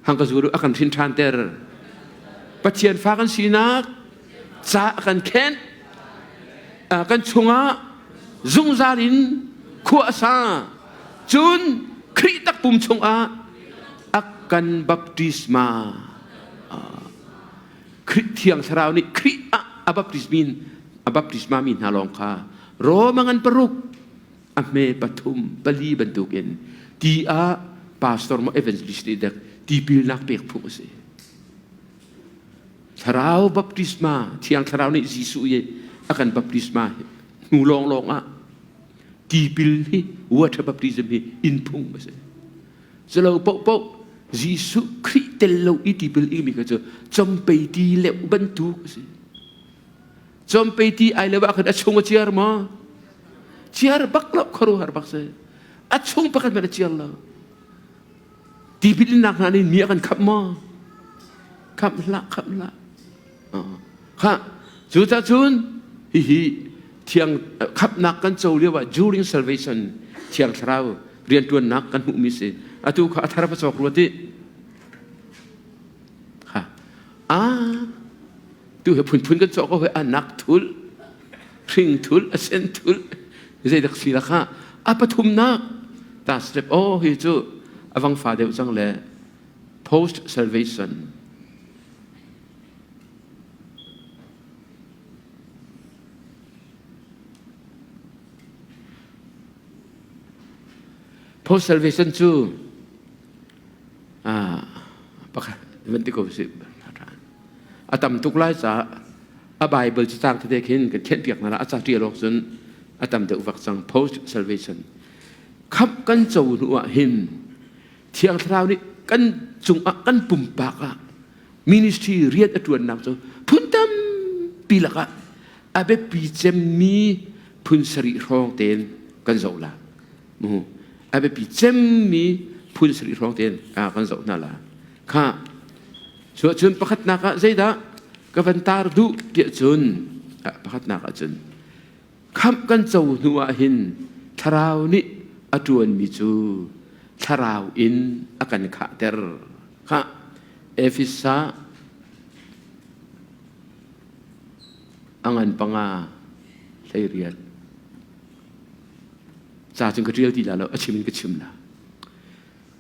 hang ka zuru a kan hrin ṭhan ter. Pathian fa kan sinak ca a kan khenh. Kan chungah zungzal in khua a sa. Cun Khrih takpum chungah a kan baptisma. Khrih Thiang Thlarau nih Khrih ah a baptismin a baptisma mi hna lawng kha Roma ngan paruk a hme pathum pali bantukin ti ah pastor maw evangelist nih dek tipilnak pek phung a si. Thlarau baptisma Thiang Thlarau nih Jesuh i a kan baptisma hnu lawnglawng ah tipil hi water baptism hi in phung a si. Culo paohpaoh Jesuh Khrih tel lo i tipil ingmi kha cu compei ti leuh bantuk a si. Compei ti ai leuh ah khan a chung a ciar maw? Ciar bak lo khuaruahhar bak si. A chung pakhat hmanh a ciar lo. Tipil innak hna nih mi a kan khamh maw? Khamh hlah, khamh hlah. Kha cucah cun hihi thiang khamhnak kan co lio ah during salvation thiang thlarau rianṭuannak kan hmuhmi si. Atu kha a thar va cawk rua ti. Ha. Ah, tu he phunphun kan cawk ko he anak thul, hring thul, a sen thul, zeidak si la kha. A pathumnak ta step oh hi cu a vang fa deuh cang le post salvation Post salvation cu pakhat van ti ko si a tam tuk lai caah a Bible cu cang tete khin kan thianh piak hna la a ca ṭial awk cun a tam deuh vak cang post salvation khamh kan co hnu ah hin Thiang Thlarau nih kan cungah kan pumpak ah ministry rian a ṭuannak cu phun tampi lakah a biapi cemmi phun sarih hrawng tein kan zoh la. A biapi cemmi phun sarih hrawng tein kan zoh hna la. Kha cu ahcun pakhatnak ah zeidah ka van tar duh tiah cun pakhatnak ah cun Khamh kan co hnu ah hin thlarau nih a ṭuanmi cu thlarau in a kan khahter. Khah Efesa a ngan panga 18 ca cun ka ṭial ti la lo a chim in ka chim la.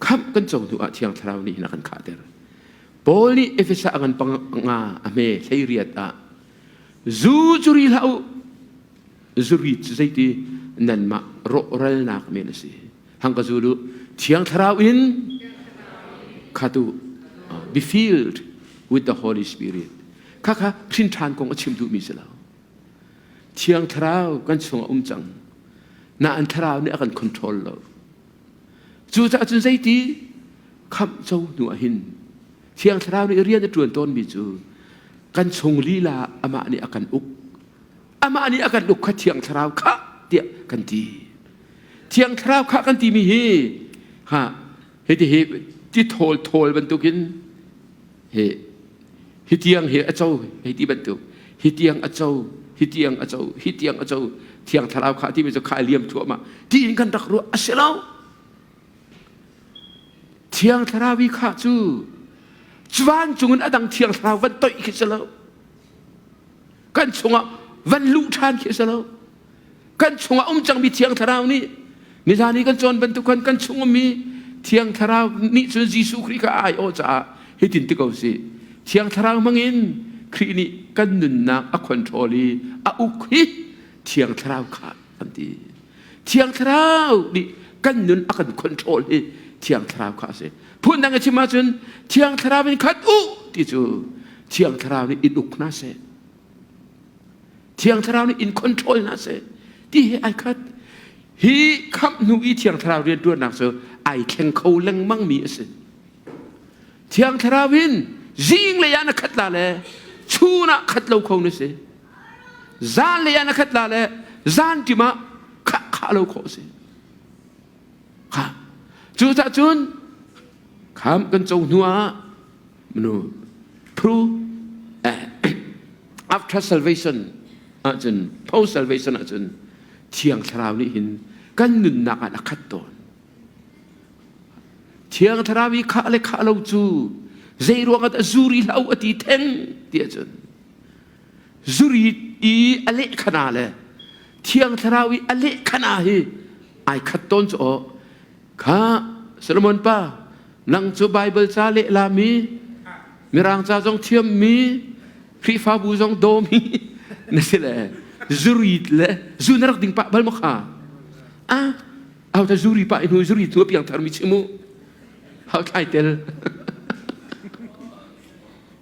Khamh kan co hnu ah Thiang Thlarau nih hin a kan khahter. Paul nih Efesa a ngan panga a hme 18 ah Zu cu ri hlah u. Zuri cu zeiti nanmah rawhralnak men a si. Hang ka zul u. Thiang Thlarau in khat u. Be filled with the Holy Spirit. Khakha hrin ṭhan kong a chim duhmi si lo. Thiang Thlarau kan chungah um cang. Na an Thlarau nih a kan control lo. Cucaah cun zeiti khamh co hnu ah hin Thiang Thlarau nih rian a ṭuan tawnmi cu kan chung lila amah nih a kan uk. Amah nih a kan uk kha Thiang Thlarau kha tiah kan ti. Thiang Thlarau kha kan timi hi ha hiti hi ti thawl thawl bantukin hi hi tiang hi a co hei ti bantuk hi tiang a co hi tiang a co hi tiang a co Thiang Thlarau kha timi cu kha a liam thluahmah tiin kan rak ruah a si lo. Thiang Thlarau i kha cu vancung in a dang Thiang Thlarau van toih khi si lo. Kan chungah van luh ṭhan khi si lo. Kan chungah um cangmi Thiang Thlarau nih Nizan i kan cawn bantuk khan kan chung ummi Thiang Thlarau nih cun Jesuh Khrih kha a aiawh caah hitin ti ko sih. Thiang Thlarau hmangin Khrih nih kan nunnak a control i a uk hi Thiang Thlarau kha an ti. Thiang Thlarau nih kan nun a kan control hi Thiang Thlarau kha a si. Phundang i chim ahcun Thiang Thlarau in khat u ti cu Thiang Thlarau nih in uk hna seh. Thiang Thlarau nih in control hna seh ti he ai khat. Hi khamh hnu i Thiang Thlarau rianṭuannak cu ai thleng kho lengmang mi a si. Thiang Thlarau in zinglei ah na khat la le chun ah khat lo kho na si. Zanlei ah na khat la le zan ṭim ah khah khah lo khawh a si. Kha. Cucaah cun khamh kan co hnu ah nu through after salvation ahcun post salvation ahcun Thiang Thlarau nih hin kan nunnak ah a khat tawn. Thiang Thlarau i khah le khah lo cu zei ruangah dah zuri hlah a ti theng ti ahcun zuri i a lehkhana le Thiang Thlarau i a lehkhana hi ai khat tawn cu aw Kha Solomon pa nang cu Bible ca lehlami Mirang ca zong thiammi Khrihfabu zong dawmi na si le zuri le zu na rak ding pah bal maw kha ah au ta zuri pa hnu zuri tu piang thar mi chimu hau thlai tel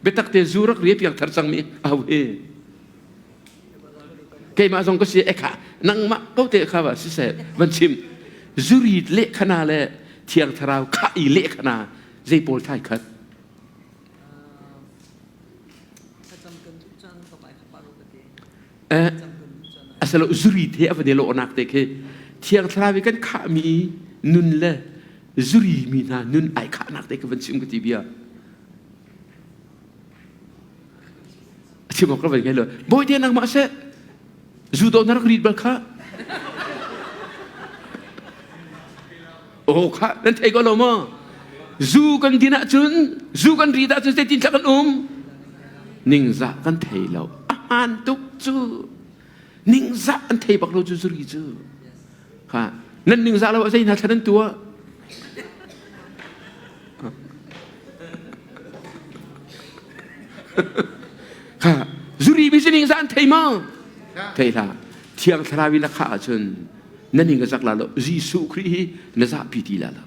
biatak te zu rak ri piang thar cang mi au he Keimah zong ka si ekha nangmah ko te kha va siseh van chim zuri lehkhana le thiang thlarau kha i lehkhana zei pawl thai khat eh asalo zuri the a van lo nak te khi thiang thlarau i kan khah mi nun le zuri mi hna nun ai khah nak te ka van chim ka ti bia chim awk ka van ngei lo bawite nangmah seh zu do na rak rit bal kha oh kha nan thei ko lo maw zu kan din ahcun zu kan rit ahcun zeitin thla kan um ningzah kan thei lo a hmaan tuk cu ningzah an thei bak lo cu zuri cu kha nan ningzah lo zei hna thla nan tuah Kha zuri mi sining sa an thei maw? Thei hlah. Thiang Thlarau in a khah ahcun na ning a zak la lo. Jesuh Khrih hi na zahpi ti la lo.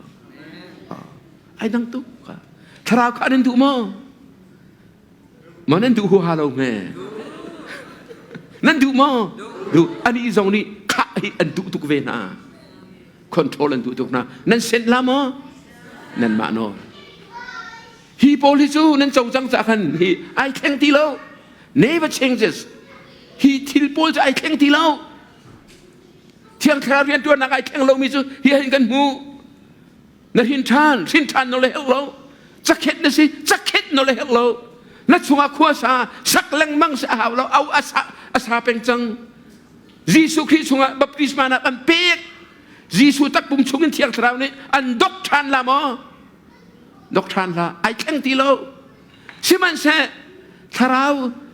Ai dang tuk. Thlarau kha nan duh maw? Maw nan duh huaha lo hme? Nan duh maw? Duh. Ani zong nih khah hi an duh tuk ve hna. Control an duh tuk hna. Nan senh la maw? Nanmah nawl. Hi pawl hi cu nan co cang cah khan hi ai thleng ti lo. Never changes. Hi thil pawl cu ai thleng ti lo. Thiang Thlarau rianṭuannak ai thleng lomi cu hi hin kan hmu. Na hrin ṭhan, hrin ṭhan no le herh lo. Cakhet na si, cakhet no le herh lo. Na chungah khua sa, sak lengmang si a hau lo, au a sa, a sa peng cang. Jesuh Khrih chungah baptisma nak an pek. Jesuh takpum chungin Thiang Thlarau nih an dok ṭhan la maw? Dok ṭhan hlah. Ai thleng ti lo. Sihmanhseh Thlarau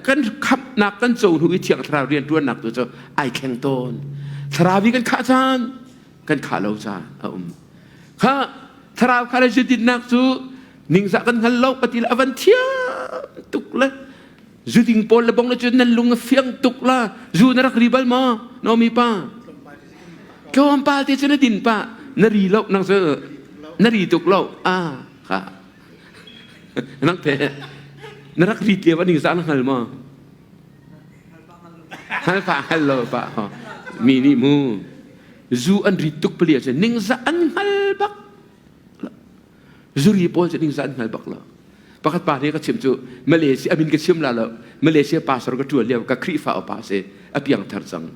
kan khamhnak kan co hnu i Thiang Thlarau rianṭuannak tu cu ai thleng tawn. Thlarau i kan khah caan, kan khah lo caan a um. Kha Thlarau kha le zudinnak cu ningzah kan hngal lo ka ti le a van thiam tuk le Zuding pawl le bong le cun nan lung a fiang tuk la. Zu na rak ri bal maw? Nomi pa. Tlawmpal te cu na din pa. Na ri lo nang cu na ri tuk lo. Ah, kha. Nang te na rak rit lio aning za na hngal maw? Hngal pa hngal lo pa. Mi nih mu zu an rit tuk pali ahcun ningzah an hngal bak. Zuri pawl cu ningzah an hngal bak lo. Pakhat pa nih ka chim cu Malaysia amin ka chim la lo Malaysia pastor ka ṭuan lio ka Khrihfa upa si a piang thar cang.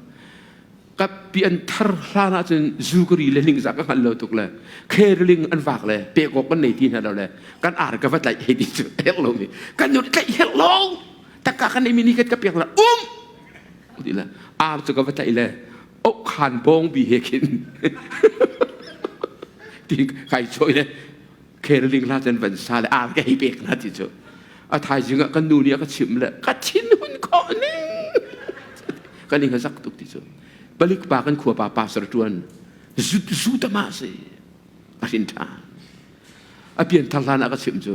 Ka pian thar hlan ahcun zu ka ri le ningzah ka hngal lo tuk le khereling an vak le pek awk kan nei ti hna lo le kan ar ka va tlaih hei ti cu herh lo mi kan nu tlaih herh lo takka kan nei mi ni ka piak la um ti le ar cu ka va tlaih le okhan bawngbi he khin ti kai choi le kherling hla cun van sa le ar ka hei pek na ti cu a thaizing ah kan nu nih a ka chimh le ka thin hun khawh ning kan ing zak tuk ti cu palik pa kan khua pa pastor tuan. Zu tama si. A hrin ṭhan. A pian thar hlan ah ka chimh cu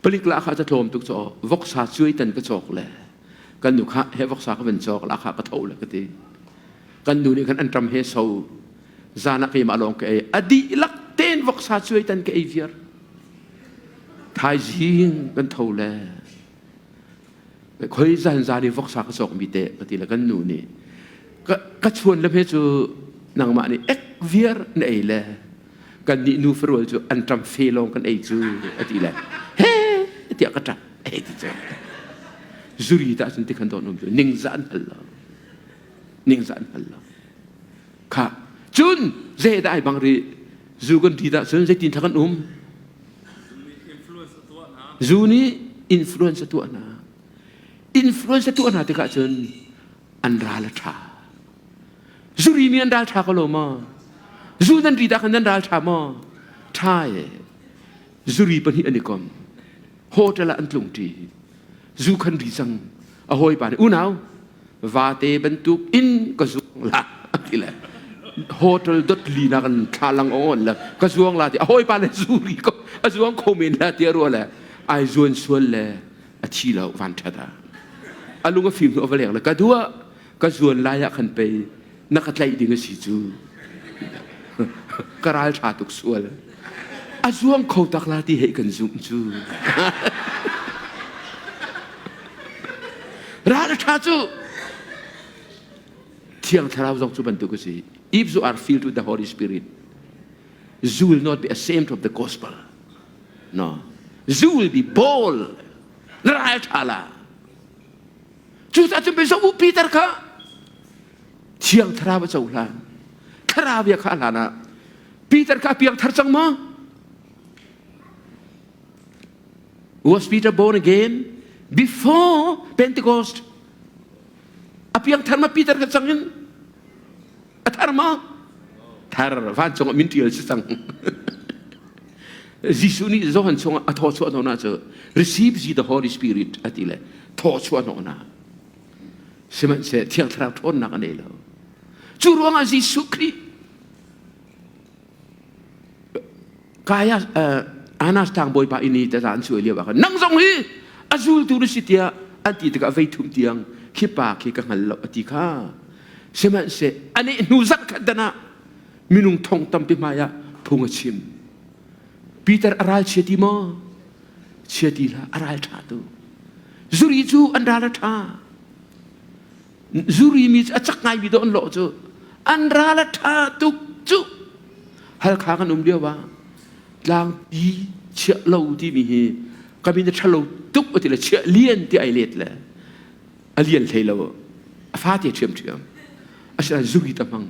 palik la kha ca tlawm tuk caw voksa cuai tan ka cawk le kan nu kha he voksa ka van cawk la kha ka tho le ka ti. Kan nu nih khan an ṭam he so zan ah keimah lawng ka ei. A dihlak tein voksa cuai tan ka ei viar. Thaizing kan tho le khoi zan zan i voksa ka cawk mi te ka ti le kan nu nih ka chuan le hme cu nangmah nih ek viar na ei le kan nih nu farual cu an ṭam fe lawng kan ei cu a ti le he tiah ka ṭap ei ti cu zuri ta cun ti khan don um cu ningzah an hal lo ningzah an hal lo kha cun zei dah ai bang ri zu kan ti dah cun zeitin thla kan um Zu nih influence a tuah hna. Influence a tuah hna tikah cun an ral a ṭha. Zuri mi an ral ṭha ko lo maw? Zu nan ri dah khan nan ral ṭha maw? Ṭha e. Zuri pahnih an i kom. Hotel ah an tlung ṭi. Zu khan ri cang. A hawipa nih unau vate bantuk in ka zuang la ti le hotel dot li na kan thlalang on le ka zuang la ti a hawipa le zu ri ko a zuang kho men la ti ruah le ai zuan sual le a thi lo van that a a lung a fim hnu a va leng le ka dua ka zuan lai ah khan pei na ka tlaih ding a si cu ka ral tha tuk sual a zuang kho tak la ti hei kan zumh cu ral tha cu thiang thlarau zong cu bantuk a si if you are filled with the holy spirit you will not be ashamed of the gospel no you will be bold na ral tha la cucaah cun pei u Peter kha Thiang Thlarau a cohlan. Thlarau bia kha a hlan ah Peter kha a piang thar cang maw? Was Peter born again before Pentecost? A piang thar ma Peter kha cang in? A thar maw? Thar vancung ah min ṭial si cang. Jesuh nih Johan chungah a thaw chuah hnawh cu receive ye the Holy Spirit a ti le thaw chuah hnawh na. Sihmanhseh Thiang Thlarau ṭhawnnak a nei lo. Cu ruangah Jesuh Khrih kaya Anas tlang bawipa inn i taza an suai lio ah khan nang zong hi a zultu na si tiah an ti tikah vei thum tiang khi pa khi ka hngal lo a ti kha sihmanhseh aneh hnu zarh khat dan ah minung thong tampi hmai ah phung a chim Peter a ral chia ti maw chia ti hlah a ral ṭha tu zuri cu an ral a ṭha zuri mi cu a cak ngai mi dawh an lawh cu an ral a ṭha tuk cu halkha kan um lio ah tlangpi chiah lo timi hi ka min a ṭhalo tuk a ti le chiah lian ti ai let le a lian hlei lo a fate ṭhiamṭhiam asinain zuri ta hmang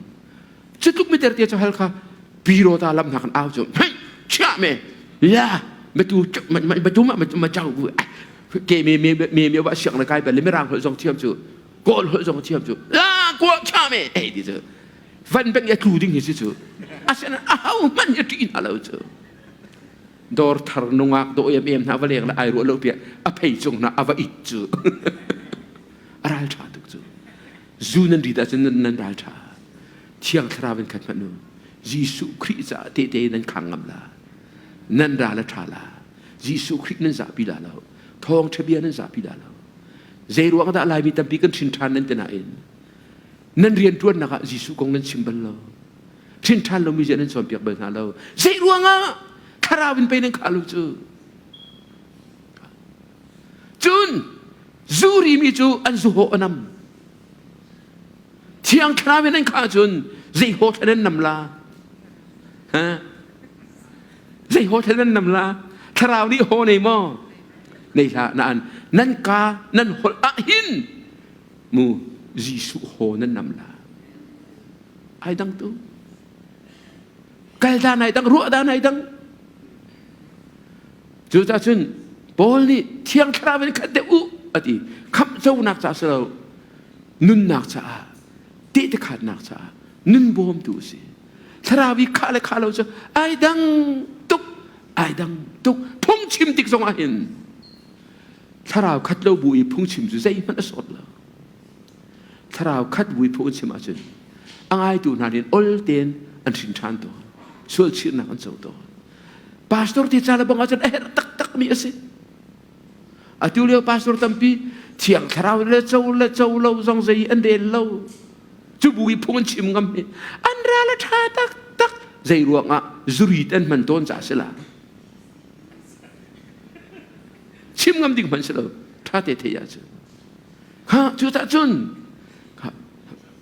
Cutluk miter te cu hal kha pirota lam hna kan au cu hei chia me ya matu matu ma ma chau bu ke me me me me wa siang na kai bel mirang holh zong thiam cu kawl holh zong thiam cu la ko cha me ei ti cu van beng ya tlu ding hi si cu asina a hau man ya ṭi na lo cu dor thar nungak do em em na va leng la ai ru lo pia a phei cung na ava it cu a ral ṭha tuk cu Zu nan rit ahcun nan ral ṭha. Thiang Thlarau in khat hmanh u. Jesuh Khrih caah tehte nan khang ngam la. Nan ral a ṭha la. Jesuh Khrih nan zahpi la lo. Thawngṭha bia nan zahpi la lo. Zei ruang dah Laimi tampi kan hrin ṭhan nan ti nain nan rianṭuannak ah Jesuh kong nan chim bal lo. Hrin ṭhan lomi zia nan cawnpiak bal hna lo. Zei ruangah thlarau in pei nan khah lo cu. Cun zu rimi cu an zuhaw a nam. Thiang Thlarau in an khah cun zei haw thlen an nam la? Ha? Zei haw thlen an nam la? Thlarau nih haw nei maw? Nei hlah naan nan ka nan holh ah hin mu Jesuh haw nan nam la. Ai dang tu. Kal dan ai dang, ruah dan ai dang. Cucaah cun Paul nih Thiang Thlarau in khat deuh u a ti. Khamhconak caah si lo, nunnak caah, tehte khaatnak caah, nun bawmtu a si. Thlarau i khah le khah lo cu ai dang tuk, ai dang tuk. Phungchim tik zong ah hin thlarau khat lo bu i phungchim cu zeihmanh a sawt lo. Thlarau khat bu i phung chim ahcun a ngaitu hna nih ol tein An hrin ṭhan tawn. Sual chirnak an co tawn. Pastor te ca le bang ahcun a herh taktakmi a si. Atu lio pastor tampi thiang thlarau le co le co lo zong zei an rel lo. Cu bu i phung an chim ngam hi an ral a ṭha taktak. Zei ruangah zurit an hman tawn ca si la. Chim ngam ding hmanh si lo. Ṭha te thei ahcun. Kha cu tah cun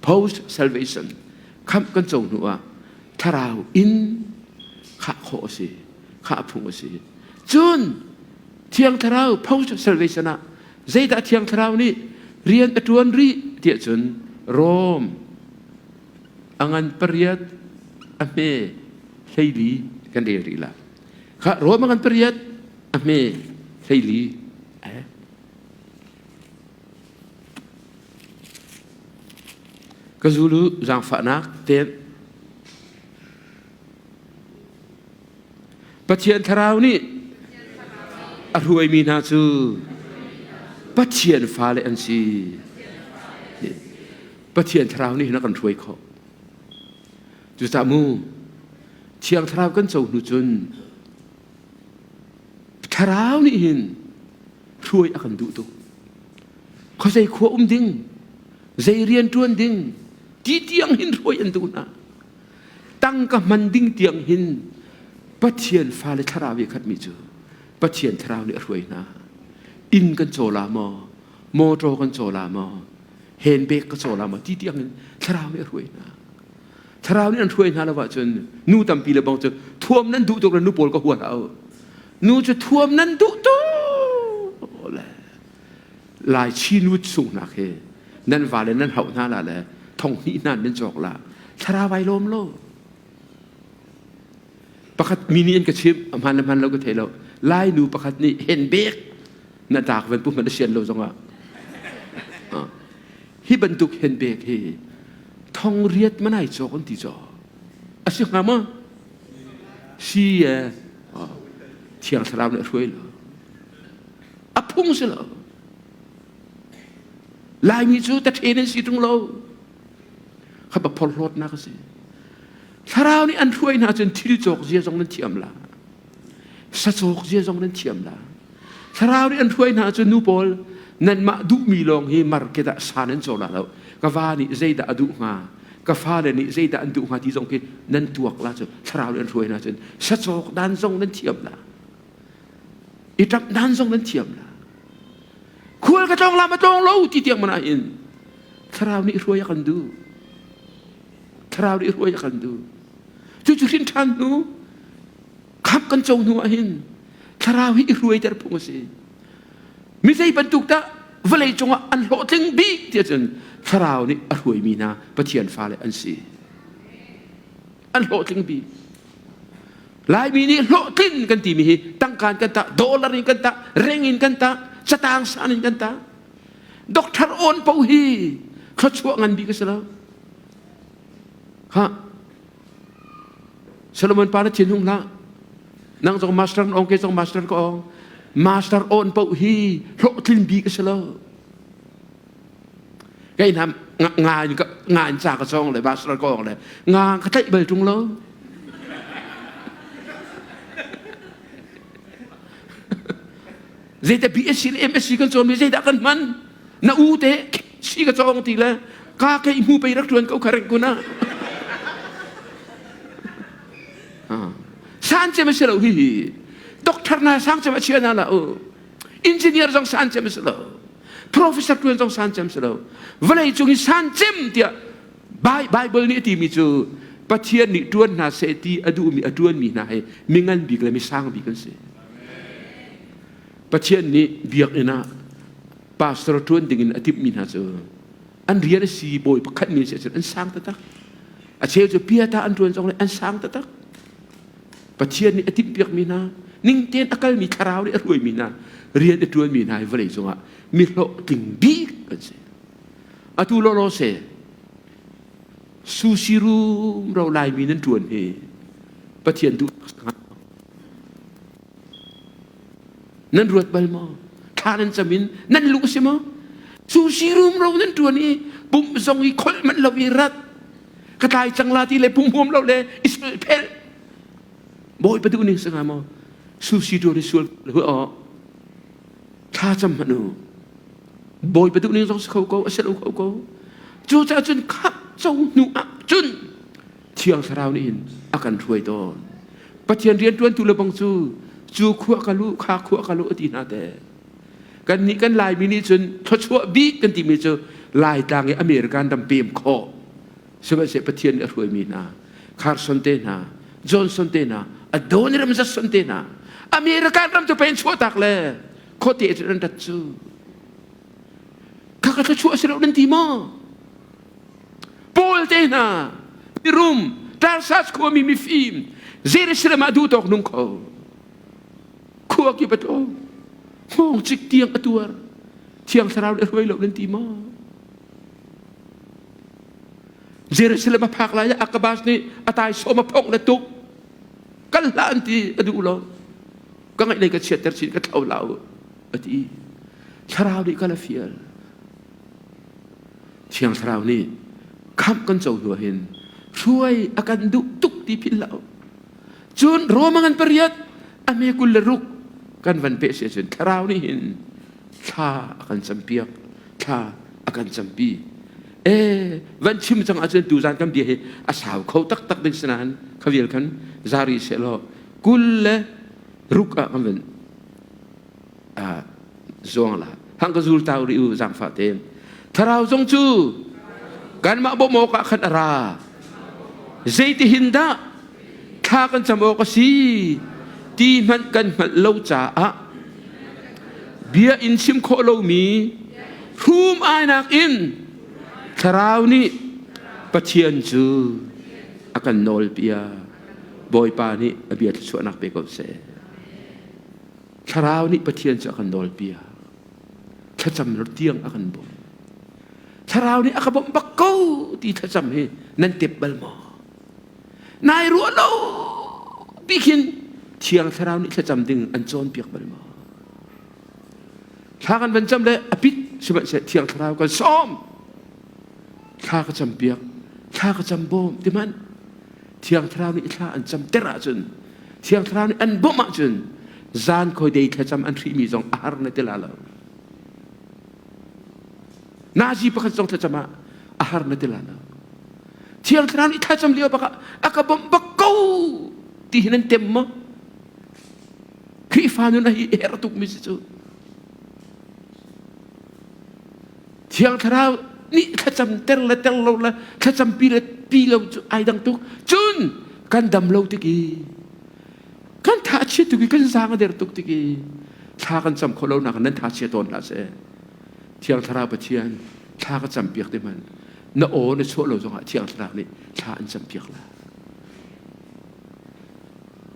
post salvation khamh kan co hnu ah thlarau in khah khawh a si khah phung a si cun thiang thlarau post salvation ah zeidah thiang thlarau nih rian a ṭuan rih tiah cun Rom a ngan pariat a hme 14 kan rel rih la kha Rom a ngan pariat a hme 14 eh Ka zulu zaangfahnak tein Pathian Thlarau nih a hruaimi hna cu Pathian fale an si. Pathian Thlarau nih hin a kan hruai khawh. Cucaah mu Thiang Thlarau kan co hnu cun Thlarau nih hin hruai a kan duh tuk. Khuazei khua um ding, zei rian ṭuan ding, ti tiang hin hruai an duh hna. Tangka hman ding tiang hin Pathian fale thlarau i khatmi cu Pathian thlarau nih a hruai hna. Inn kan caw la maw, motor kan caw la maw, handbag ka caw la maw ti tiang in thlarau nih a hruai hna. Thlarau nih an hruai hna lo ahcun nu tampi le bang cu thuam nan duh tuk le nu pawl ka hua hlah u. Nu cu thuam nan duh tuk le lai chi nu sungnak hi nan vale nan hauh hna la le thong hnih hna nan cawk la thlarau ai lawm lo. Pakhat mi nih an ka chimh a hmaan le hmaan lo ka thei lo. Lai nu pakhat nih handbag na dak van pu hmanh a sian lo zongah hi bantuk handbag hi thong riat manai cawk an ti caw a si hnga maw si e thiang thlarau nih a hruai lo a phung si lo laimi cu tathen an si ṭung lo kha ba phorhlawtnak a si thlarau nih an hruai hna cun thil cawk zia zong nan thiam la sacawk zia zong nan thiam la thlarau nih an hruai hna cu nu pawl nanmah duhmi lawng hi market ah sa nan caw la lo ka va nih zeidah a duh hnga ka fale nih zeidah an duh hnga ti zong khi nan tuak la cu thlarau nih an hruai hna cun sacawk dan zong nan thiam la i ṭap dan zong nan thiam la khual ka tlawng la ma tlawng lo ti tiang mana hin thlarau nih hruai a kan duh thlarau nih hruai a kan duh cucu hrin ṭhan hnu Khamh kan co hnu ahhin thlarau hi i hruaiter phung a si. Mi zei bantuk dah vawlei cungah an hlawhtling bik tiah cun thlarau nih a hruaimi hna Pathian fale an si. An hlawhtling bik. Laimi nih hlawhtlin kan timi hi tangka in kan tah, dollar in kan tah, reng in kan tah, catang san in kan tah. Doctor on po hi thluachuah ngan bik a si lo. Ha Solomon pa na thin hung hlah. Nang zong master na ong ke zong master ka ong. Master on paoh hi hlawhtlin bik a si lo. Kei hna nga in nga in ca ka cawng le master ka ong le nga ka tlaih bal ṭung lo. Zeidah BSc le MSc kan cawn mi zeidah kan hman? Na u te si ka cawng ti le ka ke hmu pei rak ṭuan ko kha reng kun ah. San cem a si lo hi hi. Doctor na sang cem a chia na la u. Engineer zong san cem a si lo. Professor ṭuan zong san cem si lo. Vawlei cung i san cem tiah Bible nih a timi cu Pathian nih ṭuan hna seh ti a duhmi a ṭuanmi hna hi mi ngan bik le mi sang bik an si. Pathian nih biakinn ah pastor ṭuan dingin a timhmi hna cu an rian a si bawi pakhat mi si ahcun an sang taktak. A cheu cu piata an ṭuan zong le an sang taktak. Pathian nih a timhpiakmi hna ning tein a kalmi thlarau nih a hruaimi hna rian a ṭuanmi hna hi vawlei cungah mi hlawhtling bik an si. Atu lawlaw se sushi rumro Laimi nan ṭuan hi Pathian duh Nan ruat bal maw? Thla nan cam in nan luh si maw? Sushi rumro nan ṭuan i pumh zong i kholh manh lo i rat. Ka tlai cang la ti le pumhuam lo le Israel phel. Bawipa duh ning singa maw? Susi tu ri sual hu o. Thla cam hmanh u. Bawipa duh ning zong si kho ko, a si lo kho ko. Cu caah cun khap co hnu ah cun Thiang Thlarau nih hin a kan hruai tawn. Pathian rianṭuantu le bang cu cu khua ka lu kha khua ka lu a ti hna te. Kan nih kan Laimi nih cun thluachuah bik kan timi cu Laitlang i American ram pem khawh. Sihmanhsehlaw Pathian nih a hruaimi hna Carson te hna, Johnson te hna, Adoniram Judson te hna, American ram cu pen chuahtak le khuate cu an rat cu. Kha ka thluachuah si lo nan ti maw? Paul te hna, mirum, Tarsas khuami mifim, Jerusalem ah duh tawk nung kho. Khua kip a tlawng. Hngawng cik tiang a tuar. Thiang Thlarau le hruai lo nan ti maw? Jerusalem a phak lai ah Akabas nih a taisawm a phongh le tuk. Kal hlah an ti a duh lo. Ka ngaih lei ka chiatter chin ka thlo hlah u a ti. Thlarau nih kal a fial. Thiang Thlarau nih khamh kan co hnu hin hruai a kan duh tuk ti philh hlah u. Cun Roma ngan pariat a hme 26 kan van peh si ahcun Thlarau nih hin thla a kan campiak, thla a kan campi. E van chim cang ahcun tuzan kan bia hi a sau kho taktak ding sinain khavial khan zari sehlaw 26 ah kan van zuang la hang ka zul tau ri u zangfah tein thlarau zong cu kanmah bawmh awkah khan a ra zeitihin dah thla kan cam awk a si ti hmanh kan hngalh lo caah bia in chim khawh lomi hrum ainak in thlarau nih Pathian cu a kan nawlpiak Bawipa nih a bia thluachuahnak pe ko seh. Thlarau nih Pathian cu a kan nawlpiak. Thlacam tiang a kan bawmh. Thlarau nih a ka bawmh bak ko ti thlacam hi nan tep bal maw? Nai ruah lo bi khin Thiang Thlarau nih thlacam ding an cawnpiak bal maw? Thla kan van cam le a pit sihmanhseh Thiang Thlarau kan sawm. Thla ka campiak, thla ka cam bawm ti hmanh Thiang Thlarau nih thla an cam ter ahcun Thiang Thlarau nih an bawmh ahcun zan khoi dei thlacam an hrihmi zong a har na ti la lo. Nazi pakhat zong thlacam ah a har na ti la lo. Thiang Thlarau nih thlacam lio bak ah a ka bawmh bak ko ti hin an tem maw? Khrihfa nun a hi herh tuk mi si cu. Thiang Thlarau nih thlacam ter le ter lo le thlacam pi le pi lo cu ai dang tuk. Cun kan dam lo tik i kan tha chia tuk i kan zaang a der tuk tik i thla kan cam khawh lo nak nan tha chia tawn hlah seh. Thiang Thlarau Pathian thla ka cam piak te hmanh na aw na chuah lo zongah Thiang Thlarau nih thla an cam piak la.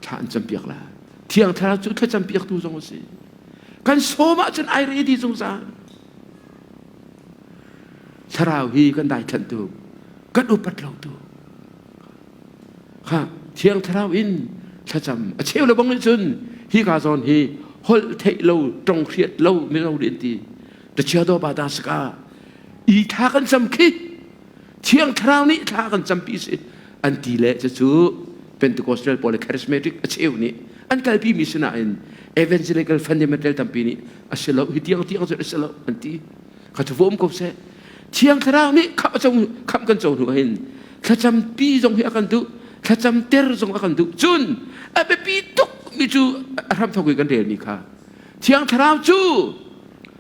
Thla an cam piak la. Thiang Thlarau cu thlacam piaktu zong a si. Kan sawm ahcun ai ready zungzal. Thlarau hi kan daithlanh tu, kan upat lo tu. Kha Thiang Thlarau in thlacam a cheu le bang nih cun hi ka zawn hi holh theih lo tong hriat lo mino nih an ti ta chia do ba da saka i thla kan cam khi Thiang Thlarau nih thla kan campi si an ti le cucu Pentecostal pawl le charismatic a cheu nih an kalpi mi sinain evangelical fundamental tampi nih a si lo hi tiang tiang cu a si lo an ti kha cu vom ko seh Thiang Thlarau nih khamh khamh kan co hnu hin thlacam pi zong hi a kan duh thlacam ter zong a kan duh cun a biapi tuk mi cu a hram thok i kan rel mi kha Thiang Thlarau cu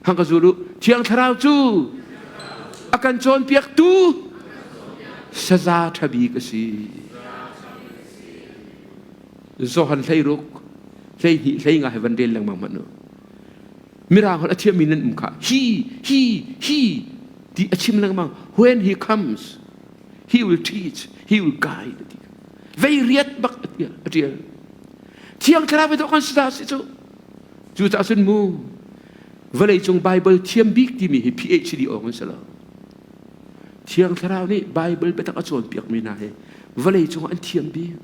hang ka zul u Thiang Thlarau cu a kan cawnpiaktu saza ṭha bik a si Johan 16 12 15 hi van rel lengmang hmanh u mirang holh a thiammi nan um kha he he he ti a chim lengmang when he comes he will teach he will guide ti vei riat bak a tial thiang thlarau i kan si si cu Cucaah cun mu vawleicung Bible thiam bik timi hi PhD awk an si lo. Thiang Thlarau nih Bible biatak a cawnpiakmi hna hi vawleicung ah an thiam bik.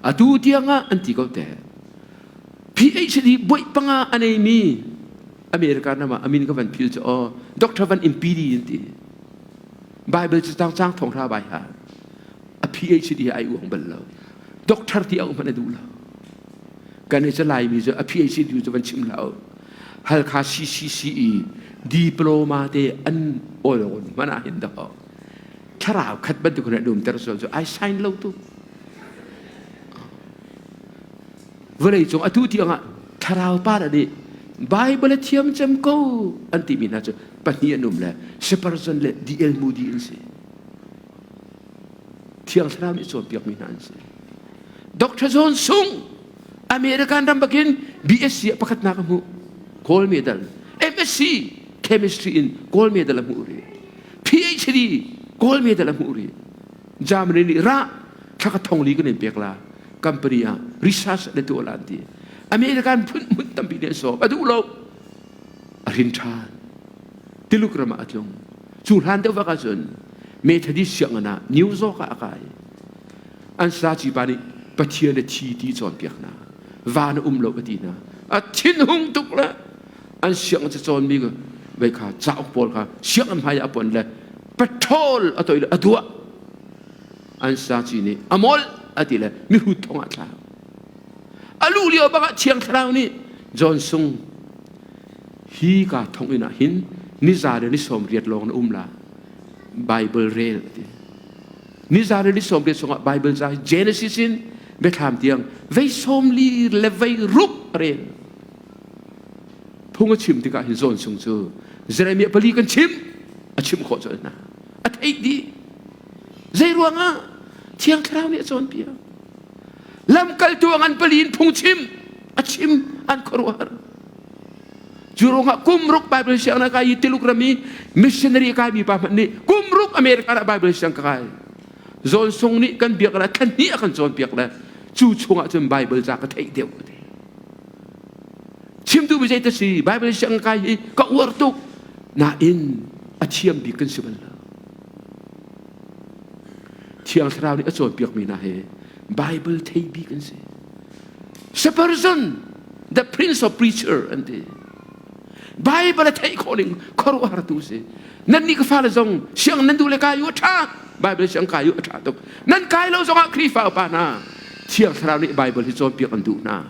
Atu tiangah an ti ko te. PhD boih panga a neimi America ram ah amin ka van phil cu aw Dr. Van Impidi an ti. Bible cu cang cang thong hra bai ha. A PhD ai uang bal lo. Doctor ti au hmanh a duh lo. Kan i Laimi cu a PhD cu van chim lo. Halkha CCCE diploma te an ol hmanh ah hin dah thlarau khat bantuk in an umter sual cu ai sign lo tu. Vawlei cung atu tiang ah thlarau pa nih Bible a thiam cem ko an timi hna cu pahnih an um le Spurgeon le D.L. Moody an si. Thiang Thlarau nih cawnpiakmi hna an si. Dr. John Sung American ram bakin BSc ah pakhatnak a hmuh. Gold medal. MSc chemistry in gold medal a hmuh rih. PhD gold medal a hmuh rih. Germany nih rah thla ka thong li kan in pek la. Company ah research le tuah la an ti. American phun hmun tampi nih an sawm. A duh lo. A hrin ṭhan. Tiluk ram ah a tlung. Cu hlan deuh vak ahcun Methodist sianginn ah New York ah a kai. An saci pa nih Pathian a thi ti cawnpiak hna. Van a um lo a ti hna. A thinhung tuk le an sianginn cacawnmi vei kha cauk pawl kha sianginn hmai ah a pon le patrol a toi le a duah. An saci nih a molh a ti le mihrut thong ah thlak. A luh lio bak ah Thiang Thlarau nih John Sung hi ka thonginn ah hin niza le ni 80 lawng na um la Bible rel a ti. Niza le ni 80 chungah Bible ca hi Genesis in Biathlam tiang vei 40 le vei ruk a rel. Phung a chim tikah hin John Sung cu Jeremiah pali kan chim a chim khawh colh hna. A theih dih. Zei ruangah Thiang Thlarau nih a cawnpiak. Lamkaltu a ngan pali in phungchim a chim an khuaruahhar. Cu ruangah kum ruk Bible sianginn a kai i Tuluk ram i missionary a kaimi pa hmanh nih kum ruk America ah Bible siang ka kai. Zawn Sung nih kan biak le thla hnih a kan cawnpiak le cu chungah cun Bible ca ka theih deuh a ti. Chimtu mi zei ta si Bible siang kai hi ka uar tuk nain a thiam bik kan si bal lo. Thiang Thlarau nih a cawnpiakmi hna hi Bible thei bik an si. Spurgeon, the prince of preacher an ti. Bible a theih khawh ning khuaruahhar tu si. Nan nih ka fale zong siang nan duh le kai u a ṭha. Bible siang kai u a ṭha tuk. Nan kai lo zongah Khrihfa upa hna Thiang Thlarau nih Bible hi cawnpiak an duh hna.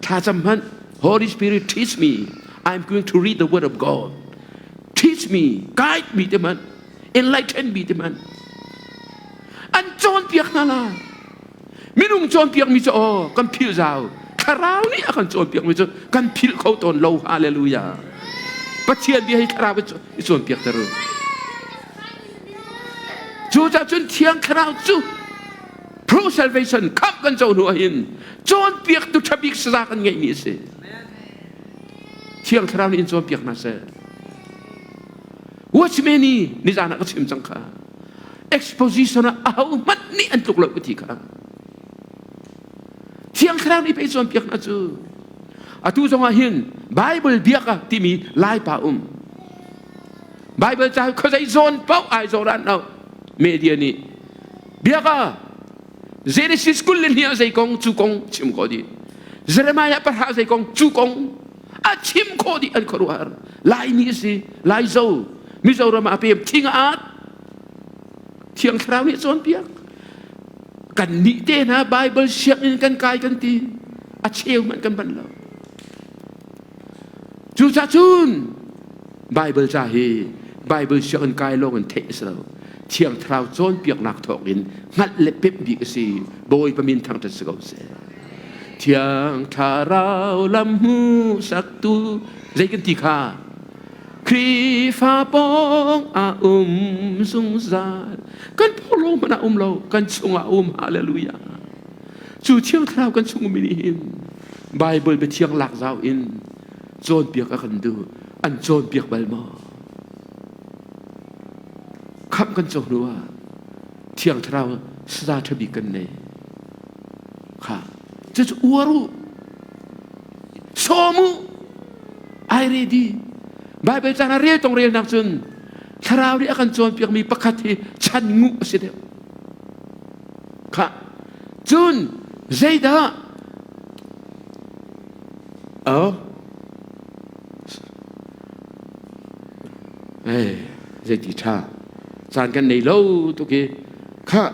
Thlacam hmanh Holy Spirit teach me. I'm going to read the word of God. Teach me, guide me te hmanh, enlighten me te hmanh. An cawnpiak hna la. Minung cawnpiakmi cu aw kan philh zau. Thlarau nih a kan cawnpiakmi cu kan philh kho tawn lo. Hallelujah. Pathian bia hi thlarau i cawnpiak ter u. Cucaah cun Thiang Thlarau cu true salvation khamh kan co hnu ahhin cawnpiaktu ṭha bik saza kan ngeihmi a si. Thiang Thlarau nih in cawnpiak hna seh. Watchman nih nizan ah ka chim cang kha. Exposition ah ahohmanh nih an tluk lo ka ti kha. Thiang Thlarau nih pei cawnpiak hna cu. Atu zong ah hin Bible biak ah timi Laipa um. Bible ca khuazei zawn paoh ai zawn lo. Media nih biak ah Genesis 22 ah zei kong cu kong chim khawh dih. Jeremiah pahra zei kong cu kong a chim khawh dih an khuaruahhar. Laimi a si, Laizo, Mizoram ah a pem thing a at. Thiang Thlarau nih a cawnpiak. Kan nih te hna Bible sianginn kan kai kan ti. A cheu hmanh kan ban lo. Cucaah cun Bible ca hi Bible sianginn kai lawng in theih a si lo. Thiang Thlarau cawnpiaknak thawngin hngalh le pemh bik a si. Bawipa min thangṭhat si ko seh. Thiang Thlarau lam hmuhsaktu zei kan ti kha Khrihfa pawng ah um zungzal kan pawng hmanh ah um lo kan chungah um hallelujah cu Thiang Thlarau kan chung ummi nih hin Bible biathiang lak zau in cawnpiak a kan duh an cawnpiak bal maw khamh kan co hnu ah Thiang Thlarau saza ṭha bik kan nei kha cucu uar u sawm u ai ready Bible caan ah rel tong relnak cun thlarau nih a kan cawnpiakmi pakhat hi chan nguh a si deuh kha cun zeidah oh eh zeiti ṭha. Caan kan nei lo tuk i kha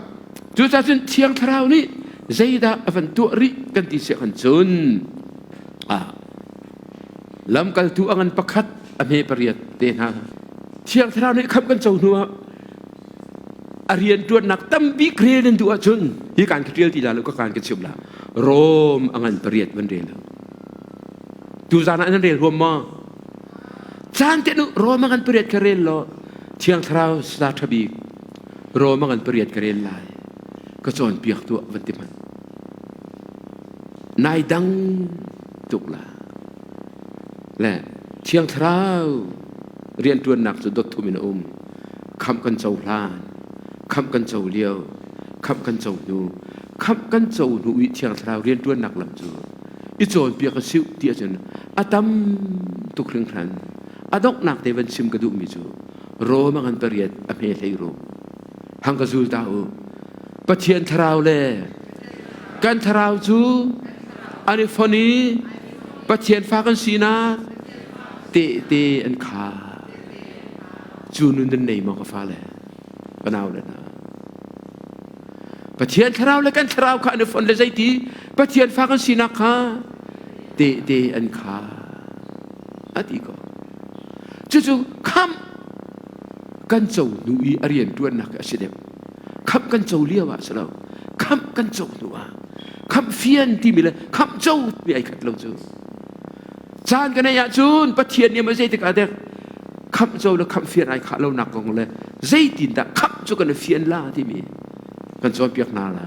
cucaah cun Thiang Thlarau nih zeidah a van tuah rih kan ti siah kan cun lamkaltu a ngan pakhat a hme pariat te hna Thiang Thlarau nih khamh kan co hnu ah a rianṭuannak tambik rel in duh ahcun hi kaan ka ṭial ti la lo ka kaan ka chim la Rom a ngan pariat van rel tuzaan ah nan rel huam maw caan te nu Rom a ngan pariat ka rel law Thiang Thlarau sa ṭha bik Rom a ngan pariat ka rel lai ka cawnpiak tuah van ti hmanh nai dang tuk la le Thiang Thlarau rianṭuannak cu dot thum in a um khamh kan cohlan khamh kan co lio khamh kan co hnu khamh kan co hnu i Thiang Thlarau rianṭuannak lam cu i cawnpiak a siu ti ahcun a tam tuk hringhran a donghnak te van chim ka duhmi cu Rom a ngan pariat a hme hlei rum hang ka zul ta u Pathian thlarau le kan thlarau cu an i fon i Pathian fa kan sinak tehte an kha cu nun nan nei maw ka fale ka nau le hna Pathian thlarau le kan thlarau kha an i fon le zeiti Pathian fa kan sinak kha tehte an kha a ti ko cucu khamh kan co hnu i a rian ṭuannak a si deuh khamh kan co lio ah si lo khamh kan co hnu ah khamh fian timi le khamh co mi ai khat lo cu caan kan ei ahcun Pathian nih a zeitik ah dek khamh co le khamh fian ai khah lo nak kong le zeitindah khamh cu kan fian la timi kan cawnpiak hna la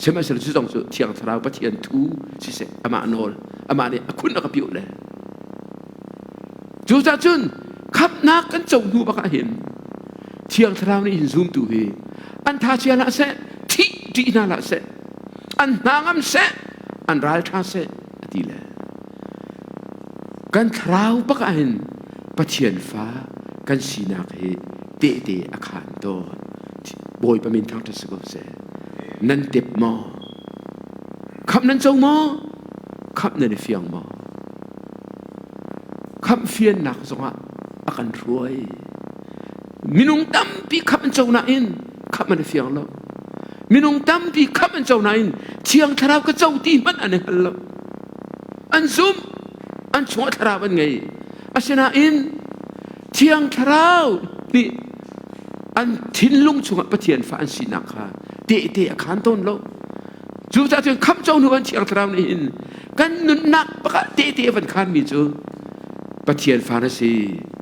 sihmanhsehlaw cu zong cu Thiang Thlarau Pathian thu siseh amah nawl amah nih a khun a ka piuh le Cucaah cun khamhnak kan co hnu bak ah hin Thiang Thlarau nih hin zumtu hi an tha chia hlah seh, thih ṭih hna hlah seh, an hna ngam seh, an ral ṭha seh a ti le kan thlarau bak ah hin Pathian fa kan sinak hi tehte a khaan tawn. Bawipa min thangṭhat si ko seh. Nan tep maw? Khamh nan co maw? Khamh nan i fiang maw? Khamh fiannak zongah a kan hruai. Minung tampi khamh an co nain khamh an i fiang lo. Minung tampi khamh an co nain Thiang Thlarau ka co ti hmanh an i hngal lo. An zumh, an chungah thlarau an ngei. Asinain Thiang Thlarau nih an thinlung chungah Pathian fa an sinak kha tehte a khaan tawn lo. Cucaah cun khamh co hnu an Thiang Thlarau nih hin kan nunnak pakhat tehte a van khaanmi cu Pathian fa na si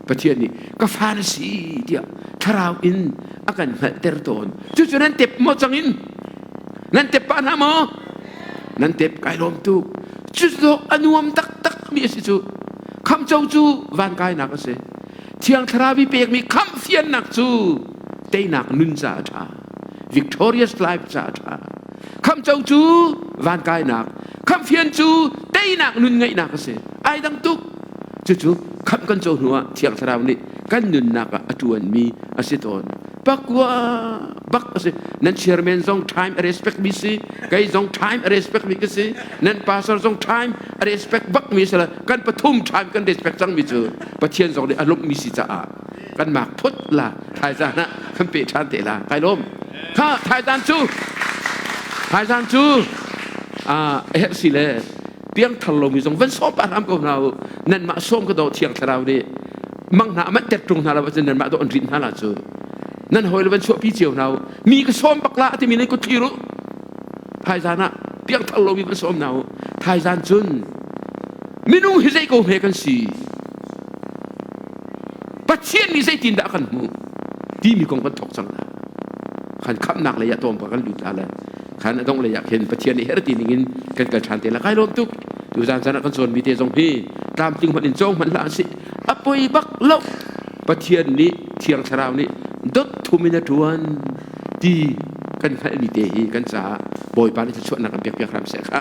Pathian nih ka fa na si tiah thlarau in a kan hngalhter tawn cucu nan tep maw cang in nan tep pah hna maw nan tep kai lawm tuk cucu a nuam taktak mi a si cu khamco cu van kainak a si Thiang Thlarau i pekmi khamh fiannak cu teinak nun ca a ṭha victorious life ca a ṭha khamco cu van kainak khamhfian cu teinak nun ngeihnak a si ai dang tuk cucu khamh kan co hnu ah Thiang Thlarau nih kan nunnak ah a ṭuanmi a si tawn pakua bak a si nan chairman zong time a respect mi si kei zong time a respect mi ka si nan pastor zong time a respect bak mi si kan pathum time kan respect cang mi cu Pathian zong nih a lawmh mi si caah kan mak phut la thaizan ah kan pe ṭhan te la kai lawm kha thaizan cu thaizan cu a herh si le piangthar lomi zong van sawm pa hram ko hna u nanmah sawm ka do thiang thlarau nih mang hna aman tet ṭung hna lo ahcun nanmah do an rin hna la cu nan hawi le van chuahpi cio hna u mi ka sawm bak la timi nan kut thlir u thaizan ah piangthar lomi van sawm hna u thaizan cun minung hi zei ko hme kan si Pathian nih zeitindah a kan hmuh timi kong kan thawk cang la khan khamnak lei ah tawm kan lut la le khan a dongh lei ah khin Pathian nih her ti ning in kan kal ṭhan te la kai lawm tuk tu zan zan ah kan cawn mi te zong hi tlamtling hmanh in cawng hmanh hlah si a poi bak lo Pathian nih Thiang Thlarau nih dot thum in a ṭuan ti kan hngalh mi te hi kan caah Bawipa nih thluachuahnak kan pek piak hram seh kha.